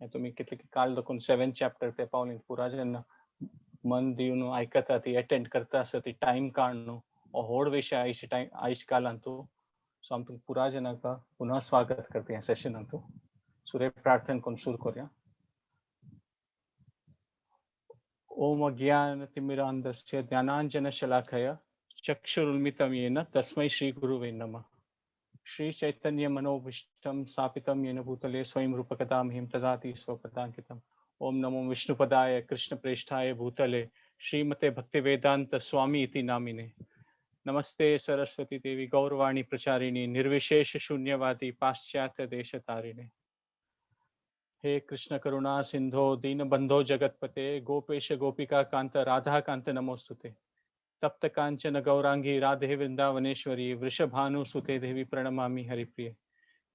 तुमी कितले काल दाखोवन 7 चॅप्टर ते पावले पुरा जेन्ना मन दिवन आयकता ती अटेंड करता आसा ती टायम काड न्हू हो व्हड विशय आयज टायम आयज कालांतू. सो आमी तुमकां पुरा जनांक पुनः स्वागत करता ह्या सेशनांतू. सुरे प्रार्थना करून सुरू करूया. ओम अज्ञानतिमिरान्धस्य ज्ञानाञ्जनशलाकया चक्षुरुन्मिलितं येन तस्मै श्री गुरुवे नमः. श्री चैतन्य मनोभीष्टं स्थापितं येन भूतले स्वयं रूपकदां हिं ददाति स्वपदाङ्कितम्. ओम नमो विष्णुपदाय कृष्णप्रेष्ठाय भूतले श्रीमते भक्तिवेदांत स्वामी इति नामिने. नमस्ते सरस्वती देवी गौरवाणी प्रचारिणी निर्विशेष शून्यवादी पाश्चात्य देशतारिणे. हे कृष्ण करुणा सिंधो दीनबंधो जगतपते गोपेश गोपिका कांत राधा कांत नमोस्तुते. तप्त कांचन गौरांगी राधे वृंदावनेश्वरी वृषभानु सुते देवी प्रणमामि हरिप्रिये.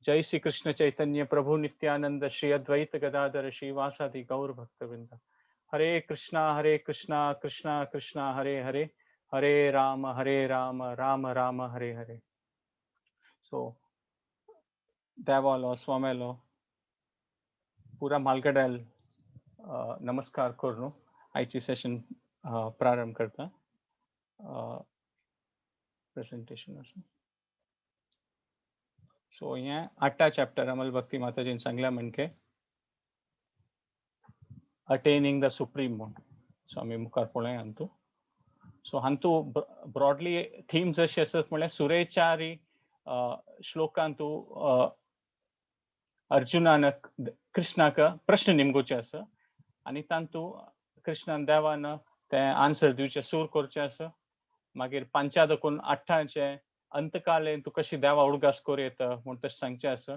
जय श्री कृष्ण चैतन्य प्रभु नित्यानंद श्री अद्वैत गदाधर श्रीवासादि गौर भक्तवृंद. हरे कृष्णा कृष्णा कृष्णा हरे हरे, हरे राम राम राम हरे हरे. सो देवालो स्वामेलो पुरा म्हालगड्याल नमस्कार करून आयची सेशन प्रारंभ करता. प्रेझेंटेशन आसा. सो हें 8 चॅप्टर अमल भक्ती माताजीन सांगल्या म्हणके अटेनिंग the supreme म्हूण. सो आमी मुखार पळोवया हातूंत. सो हातूंत ब्रॉडली थीम्स अशे आसत म्हळ्यार सुरेचारी श्लोकांतू अर्जुनान कृष्णाक प्रश्न निमगोचे आसा आनी तांतू कृष्णान देवान ते आन्सर दिवचे सूर करचे आसा. मागीर 5 देखून 8 अंतकाले तूं कशी देवा उडगास करूं येता म्हूण तशें सांगचें आसा.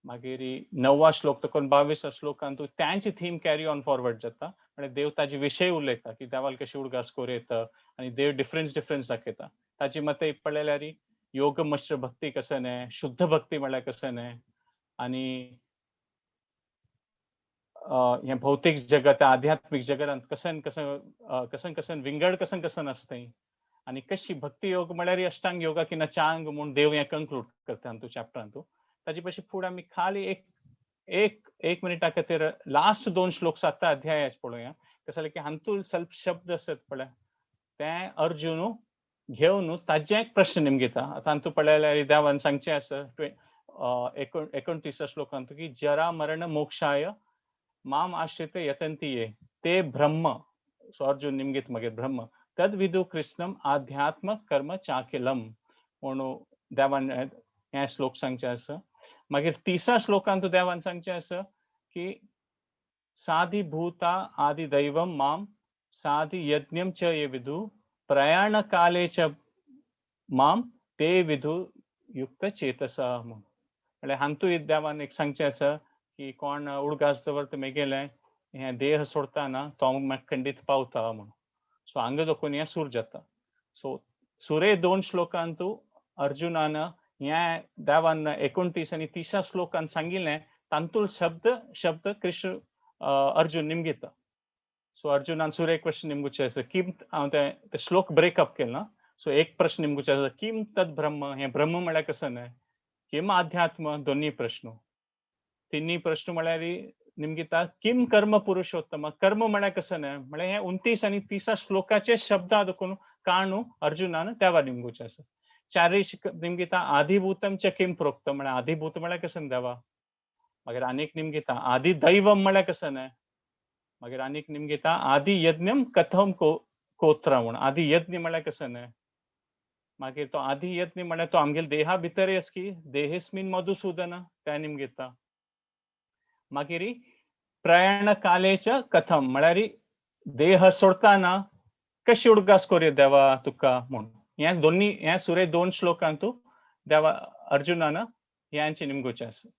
मागीर 9 श्लोक देखून 22 श्लोकांतू त्यांची थीम कॅरी ऑन फॉरवर्ड जाता, म्हळ्यार देव ताजे विशय उलयता की देवाल कशी उडगास करूं येता आनी देव डिफरन्स डिफरन्स दाखयता. ताजी मते पळयल्यार योग मिश्र भक्ती कसं न्हय, शुद्ध भक्ती म्हळ्यार कसं न्हय, आनी हें भौतीक जगत आध्यात्मीक जगतांत कसन कसं कसन कसन विंगड कसन कसन आसता आनी कशी भक्ती योग म्हळ्यार अष्टांग योगा की चांग म्हूण देव हें कंक्लूड करता हातूंत चॅप्टरांतू. ताजे पशी फुडें आमी खाली एक एक एक मिनिटा खातीर लास्ट 2 श्लोक 7 अध्यायाचे पळोवया. कशें जालें की हातूंत सेल्फ शब्द आसत पळय ते अर्जुन घेवन ताजे एक प्रश्न निमगिता. आतां हातूंत पळयल्यार देवान सांगचें आसा 29 श्लोकांत की जरा मरण मोक्षाय माम आश्रित यतंती ये ते ब्रह्म. सो अर्जुन निमगीत मागीर ब्रह्म तद विदु कृष्णम आध्यात्म कर्म चाकिलम म्हणून देवान हें श्लोक सांगचें आसा. मागीर 30 श्लोकांत देवान सांगचें आसा की साधी भूता आदि दैवम माम साधी यज्ञम च ये विदु प्रयाण काले च माम ते विदु युक्त चेतसा म्हूण. म्हळ्यार हातूंत देवान एक सांगचें आसा की कोण उडगास दवरता मेगेलें हें देह सोडताना तो म्हाका खंडीत पावता म्हूण. सो हांगा दाखोवन हें सूर जाता. सो सुरे 2 श्लोकांतू अर्जुनान ह्या देवान 29 आनी 30 श्लोकान सांगिल्लें तांतूल शब्द शब्द कृष्ण अर्जुन निमगिता. सो अर्जुनान सुरे क्वेश्चन निमगुचें आसा किम हांव तें श्लोक ब्रेकअप केला. सो एक प्रश्न निमगुचें आसा किम तद ब्रह्म, हें ब्रह्म म्हळ्यार कसं न्हय, किम आध्यात्म, दोन्ही प्रश्न. तिन्ही प्रश्न म्हळ्यार निमगिता किम कर्म पुरुषोत्तम, कर्म म्हळ्यार कसं न्हय, म्हळ्यार हे 29 आनी 30 श्लोकाचे शब्द देखून काणू अर्जुनान देवा निमगुचें आसा. 4 निमगिता आधिभूतम च किम प्रोक्तम म्हळ्यार आधिभूत म्हळ्यार कसं देवा. मागीर आनीक निमगिता आदि दैवम म्हळ्यार कसं न्हय. मागीर आनीक निमगिता आदि यज्ञम कथम कोत्र म्हूण, आदि यज्ञ म्हळ्यार कसं न्हय. मागीर तो आदि यज्ञ म्हळ्यार तो आमगेले देहा भितर आस की देहेस्मिन मधुसूदन त्या निमगिता. मागीर प्रयाण कालेच कथम म्हळ्यार देह सोडताना कशी उडगास करूं देवा तुका म्हूण. ह्या दोन्ही ह्या सुरे 2 श्लोकांतू देवा अर्जुनान ह्यांचे निमगुचें आसा.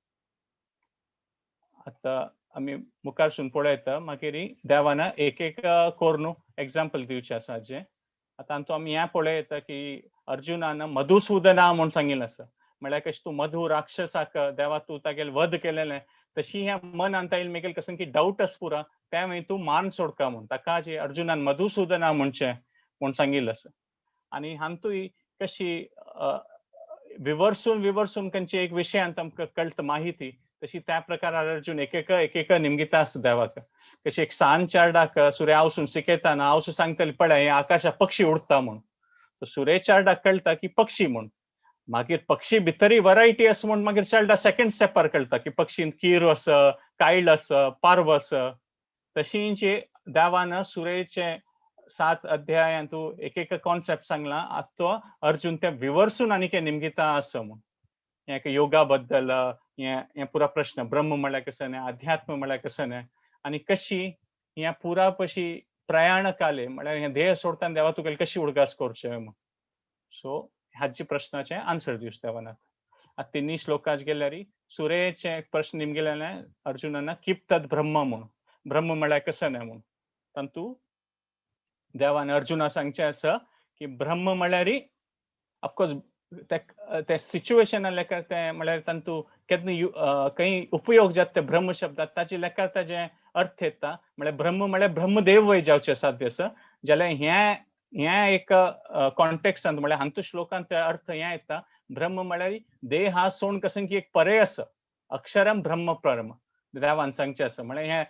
आतां आमी मुखारसून पळयता मागीर देवान एक एक करून एग्जाम्पल दिवचें आसा हाजें. आतां हातूंत आमी हें पळयता की अर्जुनान मधुसूदना म्हूण सांगिल्लें आसा. म्हळ्यार कशें तूं मधु राक्षसाक देवा तूं तागेलें वध केलेलें तशी ह्या मनान ताईल मेगेल कसं की डावट आसा पुरा त्या मागीर तूं मान सोडका म्हूण ताका जे अर्जुनान मधुसूदना म्हणचें म्हूण सांगिल्लें आसा. आनी हातूंय कशी विवर्सून विवर्सून खंयची एक विशयांत आमकां कळटा माहिती तशी त्या प्रकारार अर्जुन एक एक निमगिता आसा देवाक. कशी एक सान चारडाक सुर्या आवसून शिकयताना आवसू सांगतली पळय हे आकाशा पक्षी उडता म्हूण. सुरे चारडाक कळटा की पक्षी म्हूण. मागीर पक्षी भितरय वरायटी आसा म्हूण मागीर चेरडा सेकंड स्टेपार कळटा की पक्षीन कीर आसा, कायल आसा, पारव आसा. तशींच देवान सुरेचे 7 अध्यायांतू एक एक कॉन्सेप्ट सांगला. आतां तो अर्जुन ते विवर्सून आनीक निमगिता आसा म्हूण. हें योगा बद्दल हें पुरा प्रश्न ब्रह्म म्हळ्यार कसं न्ही, अध्यात्म म्हळ्यार कसं न्ही, आनी कशी हें पुरा पशी प्रयाण काले म्हळ्यार हें देह सोडताना देवा तुगेले कशी उडगास करचें म्हूण. सो हाजी प्रश्नाचें आन्सर दिवचें देवान. आतां तिन्ही श्लोकाच गेल्यार सुरेचे एक प्रश्न निमगेलें अर्जुनान किप तद ब्रह्म म्हूण, ब्रह्म म्हळ्यार कसं न्ही म्हूण. तांतू देवान अर्जुना सांगचें आसा की ब्रह्म म्हळ्यार ऑफकोर्स ते सिच्युएशना लेखा ते म्हळ्यार तांतू केन्ना खंय उपयोग जाता ते ब्रह्म शब्दात ताचे लेखा ताजे अर्थ येता. म्हळ्यार ब्रह्म म्हळ्यार ब्रह्मदेव वय जावचें साध्य आसा. जाल्यार हें हें एक कॉन्टेक्स्टांत म्हळ्यार हांतू श्लोकांत अर्थ हें येता, ब्रह्म म्हळ्यार देहा सोण कसं की एक परे आसा, अक्षरम ब्रह्म परम देवान सांगचें आसा. म्हळ्यार हें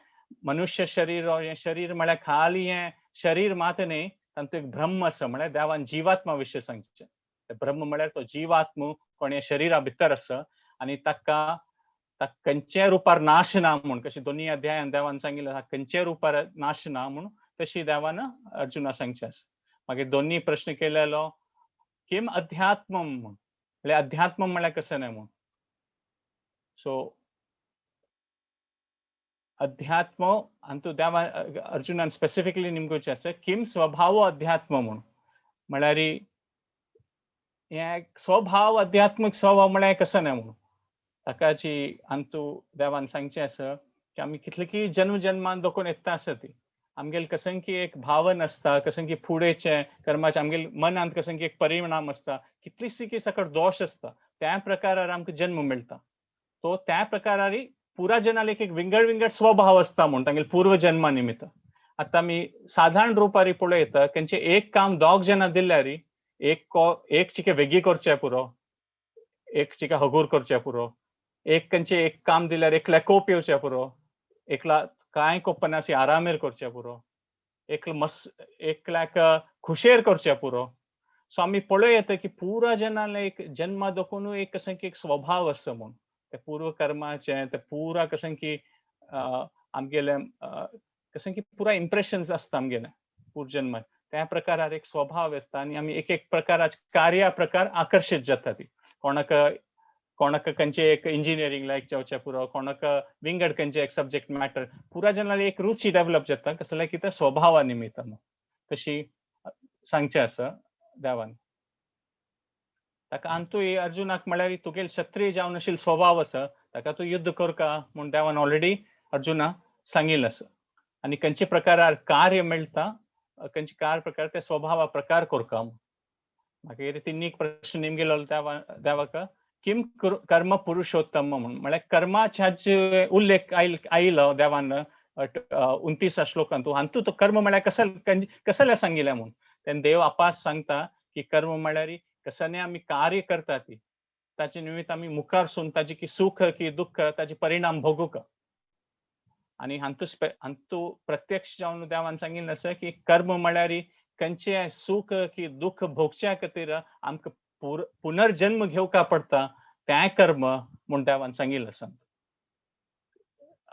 मनुष्य शरीर हें शरीर म्हळ्यार खाली हें शरीर मात न्ही, तांतू एक ब्रह्म आसा. म्हळ्यार देवान जिवात्मा विशय सांगचें. ब्रह्म म्हळ्यार तो जिवात्म कोण हे शरीरा भितर आसा आनी ताका खंयच्याय रुपार नाश ना म्हूण. कशी दोनी अध्यायान देवान सांगिल्लें खंयच्याय रुपार नाश ना म्हूण, तशी देवान अर्जुना सांगचें आसा. मागीर दोनी प्रश्न केलेलो किम अध्यात्म म्हूण, म्हळ्यार अध्यात्म म्हळ्यार कसं न्ही म्हूण. सो अध्यात्म हातूंत देवा अर्जुनान स्पेसिफिकली निमगोचें आसा किम स्वभाव अध्यात्म म्हूण. म्हळ्यार हें स्वभाव अध्यात्मीक स्वभाव म्हळ्यार कसं न्ही म्हूण. ताकाची हातूंत देवान सांगचें आसा की आमी कितले की जन्म जन्मान दोकोन येता आसा ती आमगेले कसं की एक भावन आसता, कसं की फुडेचें कर्माचें आमगेले मनांत कसं की एक परिणाम आसता, कितलीशी की सकट दोश आसता त्या प्रकारार आमकां जन्म मेळटा. तो त्या प्रकारारी पुरा जनाले एक विंगड विंगड स्वभाव आसता म्हूण तांगेले पूर्व जन्मा निमित्त. आतां आमी साधारण रुपारी पळयता खंयचें एक काम दोग जाणां दिल्यार एक चिके वेगीं करचें पुरो, एक चिके हगूर करचें पुरो, एक खंयचें एक काम दिल्यार एकल्या कोप येवचें पुरो, एकला कांय कोपना अशी आरामेर करचें पुरो, एकलो मस एकल्याक खुशेर करचें पुरो. सो आमी पळय येता की पुरा जनाले एक जन्मा दाखोवन एक कसं की एक स्वभाव आसा म्हूण. ते पूर्व कर्माचें ते पुरा कसं की आमगेले कसं की पुरा इम्प्रेशन्स आसता आमगेले पूर्व जन्मात. त्या प्रकारार एक स्वभाव आसता आनी आमी एक एक प्रकाराचे कार्या प्रकार आकर्शीत जाता ती. कोणाक कोणाक खंयचे एक इंजिनियरींग लायक जावचें पुरो, कोणाक विंगड खंयचे एक सब्जेक्ट मॅटर, पुरा जनाले एक रुची डेव्हलप जाता कसले की त्या स्वभावा निमित्त. तशी सांगचें आसा देवान. ताका अंतूय अर्जुनाक म्हळ्यार तुगेल क्षत्रिय जावन आशिल्लो स्वभाव आसा ताका तूं युद्ध करका म्हूण देवान ऑलरेडी अर्जुना सांगिल्लें आसा. आनी खंयचे प्रकारार कार्य मेळटा खंयचे कार्य प्रकार ते स्वभावा प्रकार करका. मागीर तिन्ही प्रश्न निमगेलो देवाक किम कर्म पुरुषोत्तम म्हूण. म्हळ्यार कर्माच्या उल्लेख आयलो देवान 29 श्लोकांत. हातूंत तो कर्म म्हळ्यार कसले कसले सांगिल्लें म्हूण. तेन्ना देव आपास सांगता की कर्म म्हळ्यार कसने आमी कार्य करता ती ताचे निमित्त आमी मुखार सून ताजी की सुख की दुःख ताजे परिणाम भोगूक. आनी हातूंत हातूंत प्रत्यक्ष जावन देवान सांगिल्लें आसा की कर्म म्हळ्यार खंयचें सुख की दुःख भोगच्या खातीर आमकां पुनर्जन्म घेवका पडटा तें कर्म म्हूण देवान सांगिल्लें आसा.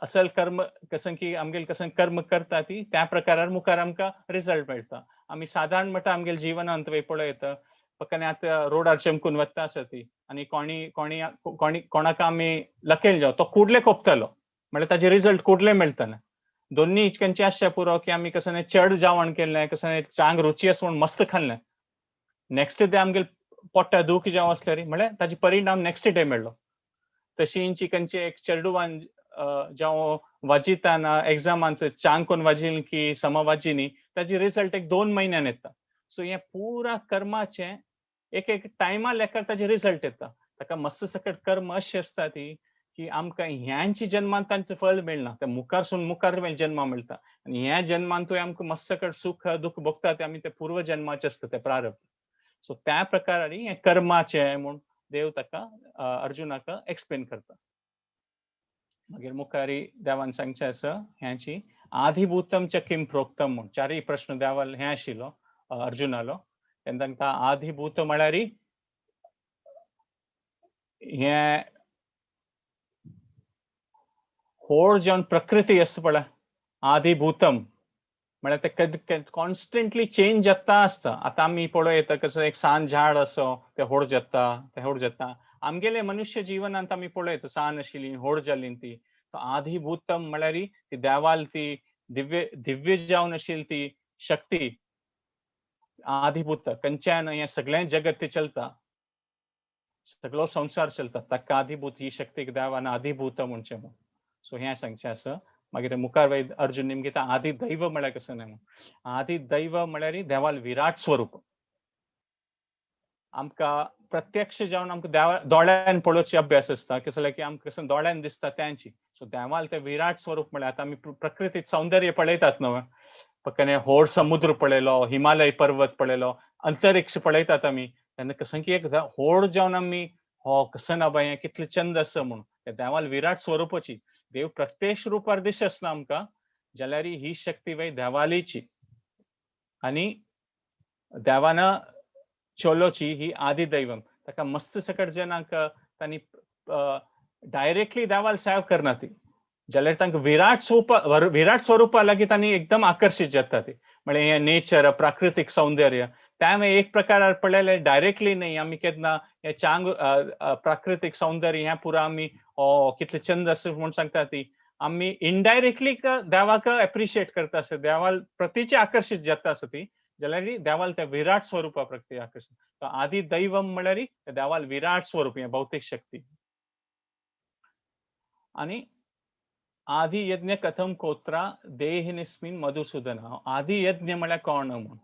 असल कर्म कसं की आमगेले कसं कर्म करता ती त्या प्रकारार मुखार आमकां रिजल्ट मेळटा. आमी सादारण म्हणटा आमगेले जिवनांत पळयता फक्त आतां रोडार चमकून वता आसा ती आनी कोणी कोणी कोणी कोणाक आमी लकेल जावं तो कुडले कोपतलो म्हळ्यार ताजे रिजल्ट कुडले मेळटले. दोन्ही खंयचे आसचे पुरो की आमी कसं चड जेवण केल्लें कसं चांग रुची आसा म्हूण मस्त खाल्लें, नेक्स्ट डे आमगेले पोटा दूख जावं आसल्यार म्हळ्यार ताजे परिणाम नेक्स्ट डे मेळ्ळो. तशींची खंयचे एक चेडवान जावं वाजिताना एग्जामांत चांग कोन वाजिल की समा वाजिनी ताजी रिजल्ट एक 2 म्हयन्यान येता. सो हें पुरा कर्माचें एक एक टायमा लेखार ताजे रिजल्ट येता. ताका मस्त सकट कर्म अशें आसता ती की आमकां ह्यांची जन्मान तांचें फळ मेळना, ते मुखार सून मुखार जन्मा मेळटा. आनी ह्या जन्मांतूय आमकां मस्त सकट सुख दुःख भोगता ते आमी ते पूर्व जन्माचें आसता ते प्रारब्ध. सो त्या प्रकारान हें कर्माचें म्हूण देव ताका अर्जुनाक एक्सप्लेन करता. मागीर मुखारी देवान सांगचें आसा ह्याची आदिभूतम च किम प्रोक्तम म्हूण चारय प्रश्न देवाल हें आशिल्लो अर्जुनालो. तेन्ना तांकां आदिभूत म्हळ्यार हें होळ जावन प्रकृती आसा पळय, आदिभूतम म्हळ्यार तें कॉन्स्टंटली चेंज जाता आसता. आतां आमी पळयता कसो एक सान झाड आसो तें होड जाता, तें होड जाता. आमगेले मनुष्य जिवनांत आमी पळयता सान आशिल्ली होड जाली ती. आदिभूतम म्हळ्यार ती देवाल ती दिव्य दिव्य जावन आशिल्ली ती शक्ती आदिभूत खंयच्यान हें सगळें जगत ते चलता, सगळो संवसार चलता, ताका आदिभूत ही शक्तीक देवान आदिभूत म्हणचें म्हूण. सो हें सांगचें आसा. मागीर मुखार वयर अर्जुन निमगिता आदि दैव म्हळ्यार कसो न्हय म्हूण. आदि दैव म्हळ्यार देवाल विराट स्वरूप. आमकां प्रत्यक्ष जावन आमकां देवा दोळ्यान पळोवची अभ्यास आसता, कसो की आमकां कसो दोळ्यान दिसता त्यांची. सो देवाल तें विराट स्वरूप म्हळ्यार आतां आमी प्रकृतीत सौंदर्य पळयतात न्हय, पक्कने होड समुद्र पळयलो, हिमालय पर्वत पळयलो, अंतरिक्ष पळयतात आमी, तेन्ना कसं की एक होड जावन आमी हो कसं ना बाय कितलें चंद आसा म्हूण. त्या देवाल विराट स्वरुपाची देव प्रत्यक्ष रुपार दिस आसना आमकां, जाल्यार ही शक्ती वय देवालीची आनी देवाना चोलोची ही आदिदैवम. ताका मस्त सकट जनांक तांणी डायरेक्टली देवाल सेव करना ती, जाल्यार तांकां विराट स्वरूपा विराट स्वरुपा लागीं तांणी एकदम आकर्शीत जाता ती. म्हळ्यार हें नेचर प्राकृतीक सौंदर्य त्यामुळे एक प्रकार पळयल्यार डायरेक्टली न्हय आमी केन्ना हें चांग प्राकृतीक सौंदर्य हें पुरा आमी कितलें चंद आसा म्हूण सांगता ती आमी इनडायरेक्टली देवाक एप्रिशिएट करता आसा, देवाल प्रतीचे आकर्शीत जाता आसा ती, जाल्यार देवाल त्या विराट स्वरुपा प्रती आकर्शीत. आदि दैवम म्हळ्यार देवाल विराट स्वरूप हें भौतीक शक्ती. आनी आदि यज्ञ कथम कोत्रा देहिनिस्मिन मधुसूदन. आदि यज्ञ म्हळ्यार कोण म्हूण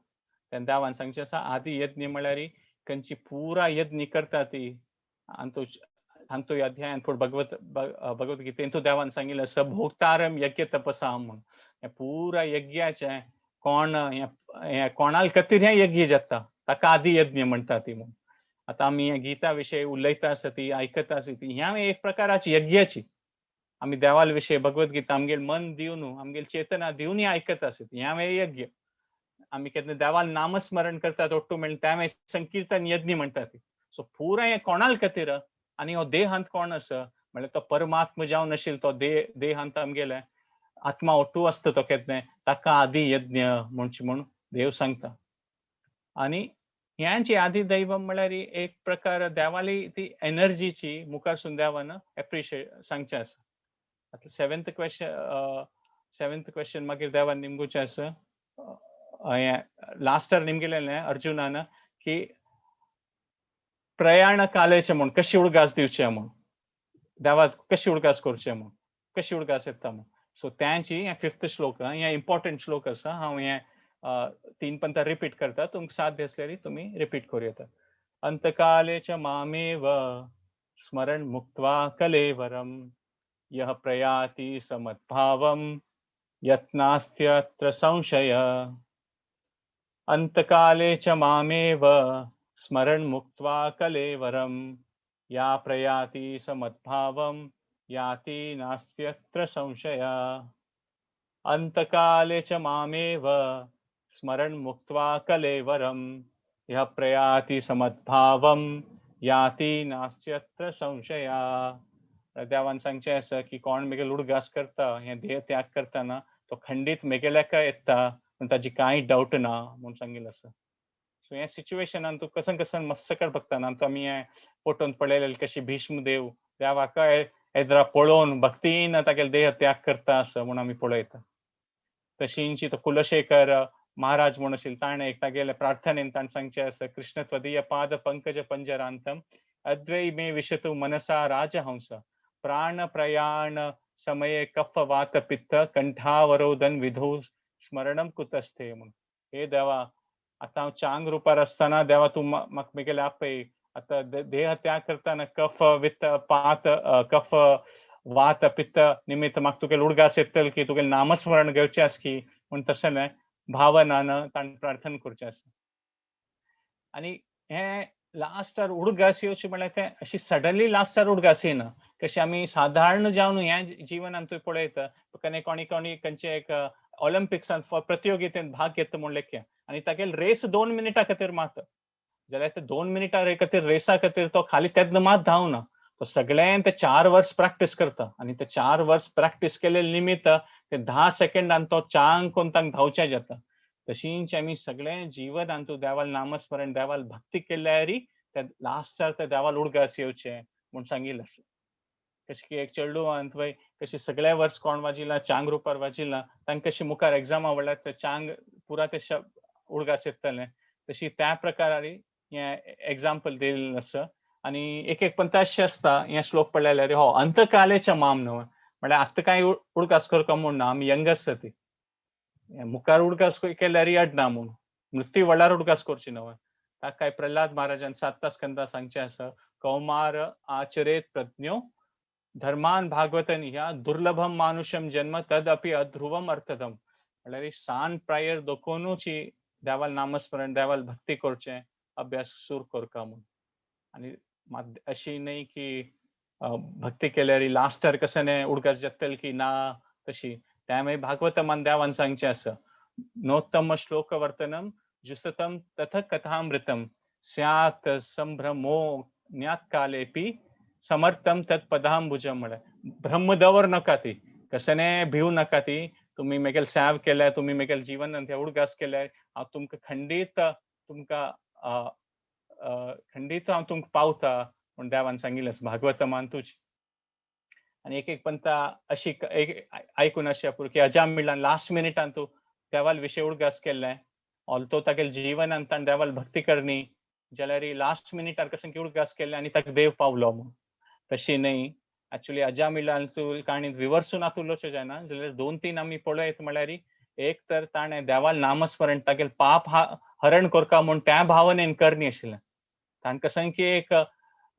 तेन्ना देवान सांगचें आसा. आदि यज्ञ म्हळ्यार खंयची पुरा यज्ञ करता ती हांतू अध्यायान पूण भगवद्गीतेंतू देवान सांगिल्लें आसा भोक्तारम यज्ञ तपसा म्हूण. हें पुरा यज्ञाचें कोण हें कोणाल खातीर हें यज्ञ जाता ताका आदि यज्ञ म्हणटा ती म्हूण. आतां आमी हें गीता विशय उलयता आसा ती आयकता आसा ती ह्या एक प्रकाराची यज्ञाची. आमी देवाल विशय भगवद्गीता आमगेर मन दिवन आमगेर चेतना दिवन आयकता आसा ती ह्या यज्ञ. आमी केन्ना देवाल नामस्मरण करतात ओट्टू मेळून त्या संकीर्तन यज्ञ म्हणटा ती. सो पुरा हें कोणाल खातीर आनी हो देहांत कोण आसा म्हळ्यार तो परमात्मा जावन आशिल्लो तो देहांत आमगेले आत्मा ओट्टू आसता तो केन्ना ताका आदि यज्ञ म्हणचे म्हूण देव सांगता. आनी ह्यांची आदि दैवम म्हळ्यार एक प्रकार देवाली ती एनर्जीची मुखारसून देवान एप्रिशिएट सांगचें आसा. आतां सेवेंथ क्वेश्चन मागीर देवान निमगुचें आसा. हें लास्टार निमगिलें अर्जुनान की प्रयाण कालेचें म्हूण कशी उडगास दिवचें म्हूण, देवाक कशी उडगास करचें म्हूण, कशी उडगास येता म्हूण. सो त्यांची हें फिफ्थ श्लोक हें इम्पॉर्टंट श्लोक आसा. हांव हें तीन पंता रिपीट करता, तुमकां साध्य आसल्यार तुमी रिपीट करूं येता. अंतकाले च मामेव स्मरण मुक्त्वा कलेवरम यः प्रयाति समद्भावं यत्नास्त्यत्र संशय. अंतकाले च मामेव स्मरण मुक्त्वा कलेवरम या प्रयाति समद्भावं याति नास्त्यत्र संशय. अंतकाले च मामेव स्मरण मुक्त्वा कलेवरम यः प्रयाति समद्भावं याति नास्त्यत्र संशय. देवान सांगचें आसा की कोण मेगेल उडगास करता हें देह त्याग करतना तो खंडीत मेगेल्याक येता पूण ताजी कांय डावट ना म्हूण सांगिल्लें आसा. सो ह्या सिच्युएशनान तूं कसन कसन मस्त बघता ना. आमी हें फोटोन पळयलें कशी भीष्म देव देवाक एदरा पळोवन भक्तीन तागेले देह त्याग करता आसा म्हूण आमी पळयता. तशींची तो कुलशेखर महाराज म्हूण आशिल्लो ताणें एक तागेले प्रार्थनेन ताणें सांगचें आसा, कृष्ण त्वदीय पाद पंकज पंजरांतम अद्वै मे विशतु मनसा राजहंस प्राण प्रयाण समये कफ वात पित्त कंठावरोधन विधो स्मरणम कुतस्थे म्हूण. हे देवा आतां हांव चांग रुपार आसतना देवा तूं म्हाका मेगेले आपय आतां देह त्याग करतना कफ वित्त पात कफ वात पित्त निमित्त म्हाका तुगेले उडगास येतले की तुगेलें नामस्मरण घेवचें आसा की म्हूण तशें न्हय भावनान ताणें प्रार्थना करचें आसा. आनी हें लास्टार उडगास येवचें म्हळ्यार तें अशी सडनली लास्टार उडगास येना, कशी आमी साधारण जावन हें जिवनांतूय पळयता, केन्ना कोणी कोणी खंयचे एक ऑलिम्पिक्सान प्रतियोगितेन भाग घेता म्हूण लेखया आनी तागेल रेस 2 मिनटां खातीर मात, जाल्यार ते 2 मिनटां खातीर रेसा खातीर तो खाली तेन्ना मात धांवना, तो सगळ्यान ते 4 वर्स प्रॅक्टीस करता आनी ते 4 वर्स प्रॅक्टीस केले निमित्त ते 10 सेकंडान तो चांग कोन्न तांकां धांवचे जाता. तशींच आमी सगळें जिवनांतू देवाल नामस्मरण, देवाल भक्ती केल्यारी ते लास्टार ते देवाल उडगास येवचे म्हूण सांगिल्लें आसा. कशें की एक चेडवान वय कशी सगळ्या वर्स कोण वाजिला चांग रुपार वाजिला, तांकां कशी मुखार एग्जामा व्हडल्यार ते चांग पुरा ते उडगास येतले, तशी त्या प्रकारारी हें एग्जाम्पल दिल्लें आसा. आनी एक एक पण तशें आसता हें श्लोक पडलेले हो अंतकालेच्या माम न्हू, म्हळ्यार आतां कांय उडगास करता म्हूण ना, आमी यंग आसा ती मुखार उडगास केल्यार अडना म्हूण, मृत्यू व्हडल्यार उडगास करची न्हू. ताका प्रल्हाद महाराजान 7 स्कंदा सांगचें आसा, कौमार आचरेत प्रज्ञो धर्मान भागवतन ह्या दुर्लभम मानुषम जन्म तदपि अध्रुवम अर्थदम. म्हळ्यार सान प्रायर दोकोनूच देवाल नामस्मरण, देवाल भक्ती करचें अभ्यास सूर करका म्हूण. आनी मात अशी न्हय की भक्ती केल्यार लास्टार कशें उडगास जातले की ना, तशी त्या मागीर भागवतमान देवान सांगचें आसा, नोत्तम श्लोक वर्तनम जुस्ततम तथ कथामृतम स्यात् संभ्रमो ज्ञात कालेपी समर्थम तत् पदांबुजम. म्हळ्यार ब्रह्म दवर नाका ती, कशें भिवू नाका ती, तुमी मेगेल सेव केल्या, तुमी मेगेल जिवनांत उडगास केल्या, हांव तुमकां खंडीत तुमकां खंडीत हांव तुमकां पावता म्हूण देवान सांगिल्लें भागवतमान तुज. आनी एक एक पंता अशी एक आयकून अशें पुरो की अजामिळान लास्ट मिनिटान तूं देवाल विशय उडगास केल्लें, ऑल्तो तागेले जिवनांत ताणें देवाल भक्ती करणी जाल्यार लास्ट मिनिटार कशें की उडगास केल्लें आनी ताका देव पावलो म्हूण. तशी न्हय, एक्चुअली अजामिळान तूं काणी विवर्सून आतां उलोवचें जायना, जाल्यार 2-3 आमी पळयत म्हळ्यार एक तर ताणें देवाल नामस्मरण तागेले पाप हरण करका म्हूण त्या भावनेन करणी आशिल्लें. ताणें कशें की एक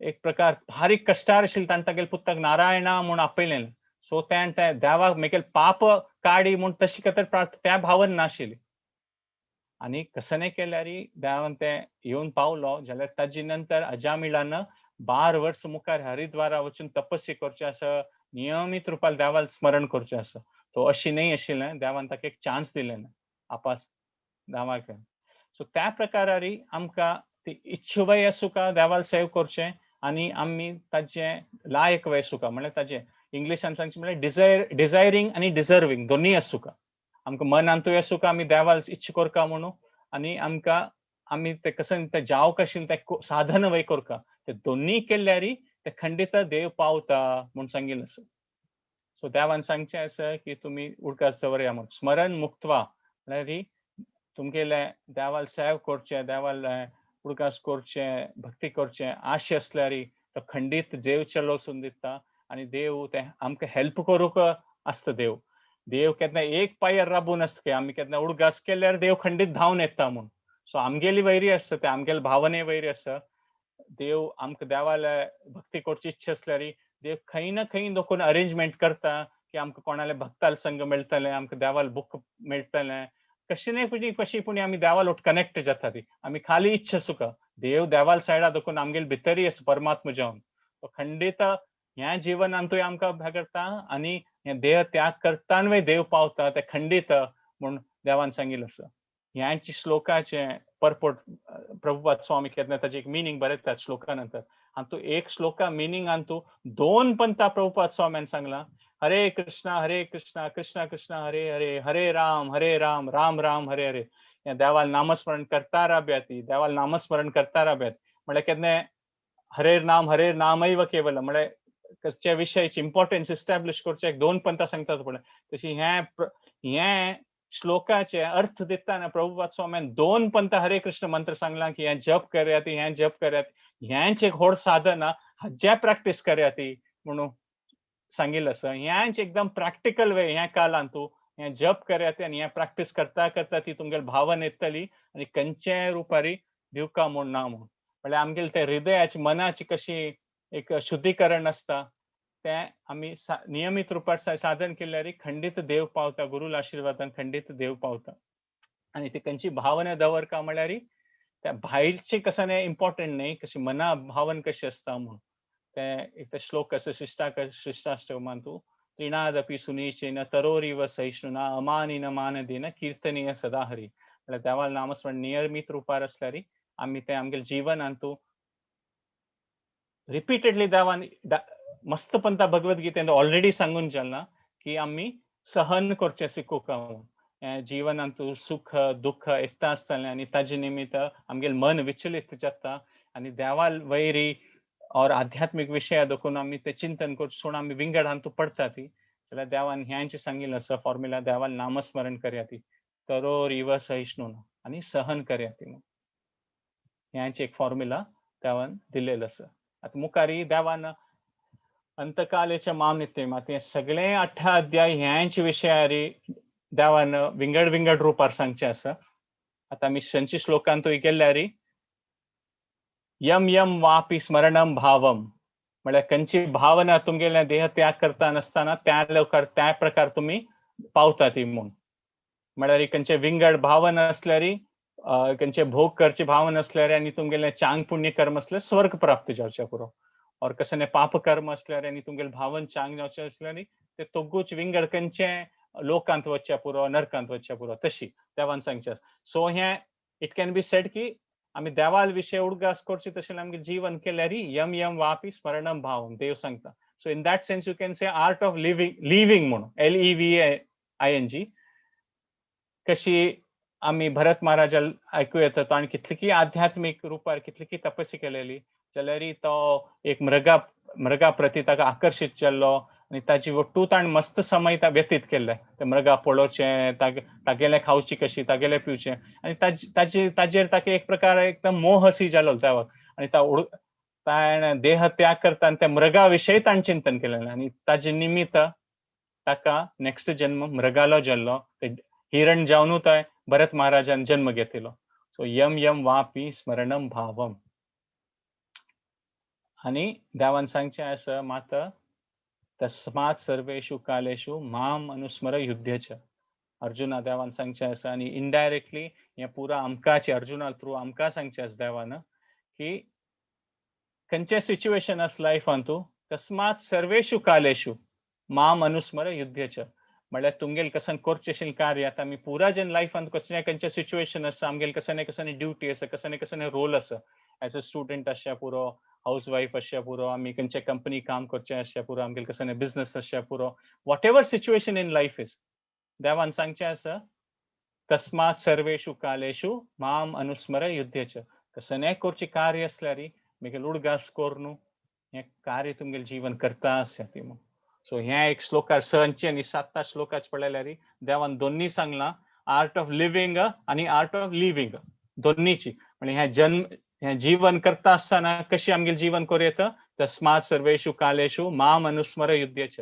एक प्रकार भारी कश्टार आशिल्लें, ताणें तागेले पुताक नारायणा म्हूण आपयलें, सो ताणें त्या देवाक मेगेले पाप काडी म्हूण तशी खातीर त्या भावन नाशिल्ली. आनी कसने केल्यार देवान तें येवन पावलो जाल्यार ताजे नंतर अजामिळान 12 वर्स मुखार हरिद्वारा वचून तपस्या करचें आसा, नियमीत रुपान देवाक स्मरण करचें आसा. तो अशी न्हय आशिल्लें, देवान ताका एक चान्स दिलें ना आपास देवाक. सो त्या प्रकारारी आमकां ती इच्छुबाय आसूका देवाक सेव करचें आनी आमी ताजें लायक वय आसूका, म्हळ्यार ताजें इंग्लिशान सांगचें म्हळ्यार डिजायरींग आनी डिजर्वींग दोनूय आसूका. आमकां मनांतूय आसूका आमी देवाक इच्छा करका म्हणून, आनी आमकां आमी ते कशें ते जावक आशिल्लें तें साधन वय करका, ते दोनूय केल्यारी ते खंडीत देव पावता म्हूण सांगिल्लें आसा. सो देवान सांगचें आसा की तुमी उडकास दवरया म्हूण. स्मरण मुक्त्वा म्हळ्यार तुमगेलें देवाक सेव करचें, देवाक उडकास करचें, भक्ती करचें आशे आसल्यार तो खंडीत देव चलो वचून दिता आनी देव ते आमकां हेल्प करूंक आसता. देव देव केन्ना एक पांयार राबून आसता की आमी केन्ना उडगास केल्यार देव खंडीत धांवन येता म्हूण. सो आमगेली वैरी आसता, ते आमगेले भावने वैरी आसता. देव आमकां देवाले भक्ती करची इच्छा आसल्यार देव खंय ना खंय दोकून अरेंजमेंट करता की आमकां कोणाले भक्ताल संग मेळटलें, आमकां देवाल बूक मेळटलें, कशी न्हय कशी पूण आमी देवाल वट कनेक्ट जाता ती. आमी खाली इच्छा सुका देव देवाल सायडा दोकून आमगेले भितरय आसा परमात्मा जावन तो खंडीत ह्या जिवनांतूय आमकां हें करता आनी हें देह त्याग करतानूय देव पावता ते खंडीत म्हूण देवान सांगिल्लें आसा. ह्याच श्लोकाचें परपोट प्रभुपाद स्वामी केन्ना ताजें एक मिनींग बरयतात श्लोका नंतर. हातूंत एक श्लोका मिनींग हातूंत 2 पंथा प्रभुपाद स्वाम्यान सांगलां, हरे कृष्णा हरे कृष्णा कृष्णा कृष्णा हरे हरे हरे राम हरे राम राम राम हरे हरे. ह्या देवाल नामस्मरण करता राब्यात, देवाल नामस्मरण करता राब्यात म्हळ्यार केन्ना हरे नाम हरे नामैव केवल म्हळ्यार कसच्या विशयाची इम्पॉर्टन्स इस्टॅब्लिश करचें एक 2 पंथा सांगतात पळय. तशी हें श्लोकाचे अर्थ दितना प्रभुपाद स्वाम्यान 2 पंथा हरे कृष्ण मंत्र सांगला की हें जप करयात, हें जप करयात, हेंच एक व्हड साधन हाज्या प्रॅक्टीस करयात म्हणून सांगिल्लें आसा. हेंच एकदम प्रॅक्टिकल वे ह्या कालांत तूं हें जप करयात आनी हें प्रॅक्टीस करता करता ती तुमगेली भावन येतली आनी खंयच्याय रुपारी दिवका म्हूण ना म्हूण. म्हळ्यार आमगेले ते हृदयाची मनाची कशी एक शुद्धीकरण आसता तें आमी नियमीत रुपार साधन केल्यार खंडीत देव पावता, गुरूल आशिर्वादान खंडीत देव पावता. आनी ती खंयची भावना दवरका म्हळ्यार त्या भायरची कसं इम्पॉर्टंट न्हय, कशी मना भावन कशी आसता म्हूण. ते एक ते श्लोक आसा शिष्टाष्टकमांतु, त्रिनादपि सुनीचेन तरोरिव सहिष्णुना अमानिन मानदेन कीर्तनीय सदा हरी. म्हळ्यार देवाल नामस्मरण नियमीत रुपार आसल्यार आमी तें आमगेले जिवनांतु रिपीटेडली देवान मस्त पंता भगवद्गीतेन ऑलरेडी सांगून जालां की आमी सहन करचें शिकूंक. जिवनांतु सुख दुःख येता आसतलें आनी ताजे निमित्त आमगेलें मन विचलित जाता आनी देवाल वैरी और आध्यात्मीक विशया देखून आमी ते चिंतन करचें सोडून आमी विंगड हातूंत पडटा ती. जाल्यार देवान ह्यांचे सांगिल्लें आसा फॉर्म्युला, देवान नामस्मरण करया ती, तरोरिव सहिष्णुना, आनी सहन करया ती. ह्यांचे एक फॉर्म्युला देवान दिलेलो आसा. आतां मुखारी देवान अंतकालेच्या माम नित्यम, आतां हे सगळे 8 अध्याय ह्यांचे विशयारी देवान विंगड विंगड रुपार सांगचें आसा. आतां आमी खंयच्या श्लोकांतूय गेल्यारी यम यम वापी स्मरणम भावम, म्हळ्यार खंयची भावना तुमगेल्या देह त्याग करता नासतना त्या लोकार त्या प्रकार तुमी पावता ती म्हूण. म्हळ्यार खंयचे विंगड भावना आसल्यारी, खंयचे भोग करची भावना आसल्यार आनी तुमगेलें चांग पुण्य कर्म आसल्यार स्वर्ग प्राप्त जावचें पुरो. और कसलें पाप कर्म आसल्यार आनी तुमगेलें भावन चांग जावचें आसल्यार ते दोगूच विंगड खंयचे लोकांत वचचें पुरो, नरकांत वचचें पुरो, तशी देवान सांगचें. सो हें it can be said की आमी देवाल विशय उडगास करचे तशें आमगे जीवन केल्यार यम यम वापी स्मरणम भावम देव सांगता. So in that sense you can say art of living, living म्हणून LEVING. कशी आमी भरत महाराजा आयकू येता, ताणें कितली आध्यात्मीक रुपार कितली तपस्या केलेली, जाल्यार तो एक मृगा प्रती ताका आकर्शीत जाल्लो आनी ताजी वट्टू ताणें मस्त समय व्यतीत केल्ले. ते मृगा पळोवचें, तागेलें खावची कशी, तागेलें पिवचें, आनी ताजेर ताका एक प्रकार एकदम मोह सी जालो त्या वक्त. आनी ताणें देह त्याग करता आनी त्या मृगा विशयी ताणें चिंतन केलें आनी ताजे निमित्त ताका नेक्स्ट जन्म मृगालो जाल्लो, ते हिरण जावनू थंय भरत महाराजान जन्म घेतिलो. सो यम यम वापी स्मरणम भावम. आनी देवान सांगचें आसा मात तस्मात् सर्वेषु कालेषु माम अनुस्मर युद्धेच. अर्जुना देवान सांगचें आसा आनी इनडायरेक्टली हें पुरा आमकांचे अर्जुना थ्रू आमकां सांगचें आसा देवान की खंयचें सिच्युएशन आसा लायफांतू तस्मात् सर्वेषु कालेषु माम अनुस्मर युद्धेच. म्हळ्यार तुमगेल कसन करचें कार्य आतां आमी पुरा जन लायफांत कसलें खंयचें सिच्युएशन आसा, आमगेल कसने कसने ड्युटी आसा, कसने कसने रोल आसा, एज अ स्टुडंट आसच्या पुरो, हावज वायफ आसच्या पुरो, आमी खंयच्या कंपनी काम करचें आसच्या पुरो, आमगेल कसने बिजनस आसच्या पुरो, whatever situation in life is, देवान सांगचें आसा तस्मात् सर्वेषु कालेषु माम अनुस्मर युद्धेच. कसने करचें कार्य आसल्यार म्हगेल उडगास करून हें कार्य तुमगेलें जीवन करता आसता ती म्हूण. सो हें एक श्लोकार 6 आनी 7 श्लोकाच पळयल्यार देवान दोन्ही सांगलां, आर्ट ऑफ लिव्हींग आनी आर्ट ऑफ लिव्हींग दोन्हीची. म्हणजे हें जन्म हें जीवन करता आसतना कशी आमगेलें जीवन करूं येता, तस्मात् सर्वेषु कालेषु माम अनुस्मर युद्धेच.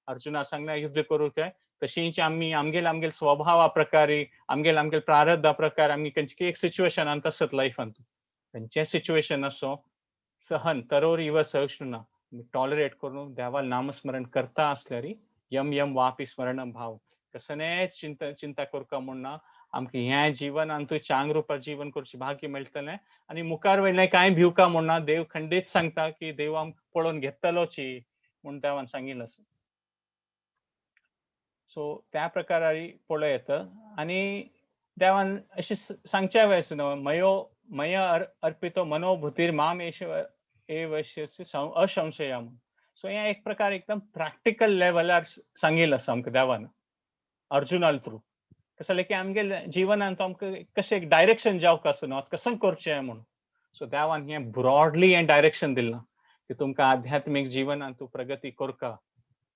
अर्जुना सांगला युद्ध करूं काय, तशीच आमी आमगेले आमगेले स्वभावा प्रकारे, आमगेले आमगेले प्रारब्धा प्रकारे आमी खंयची एक सिच्युएशनांत आसत लायफांत, खंयचें सिच्युएशन आसूं सहन तरोरिव सहिष्णुना टॉलरेट करून देवाल नामस्मरण करता आसल्यार यम यम वापी स्मरण भाव कसनेच चिंता चिंता करका म्हूण ना. आमकां हें जीवन चांग रुपार जीवन करचें भाग्य मेळटलें आनी मुखार वयलें कांय भिवका म्हूण ना. देव खंडीत सांगता की देव आमकां पळोवन घेतलोची म्हूण देवान सांगिल्लें आसा. सो त्या प्रकारारी पळोवं येता आनी देवान अशें सांगचें वेळेस न्हू, मयो मय अर्पितो मनोभूतीर माम एष एवश्यस्य असंशया म्हूण. सो हें एक प्रकार एकदम प्रॅक्टिकल लेवलार सांगिल्लें आसा आमकां देवान अर्जुनाल थ्रू. कसं जालें की आमगेले जिवनांत आमकां कशें एक डायरेक्शन जावंक आसा न्हू, कसं करचें म्हूण. सो देवान हें ब्रॉडली हें डायरेक्शन दिलां की तुमकां आध्यात्मीक जिवनांत प्रगती करका.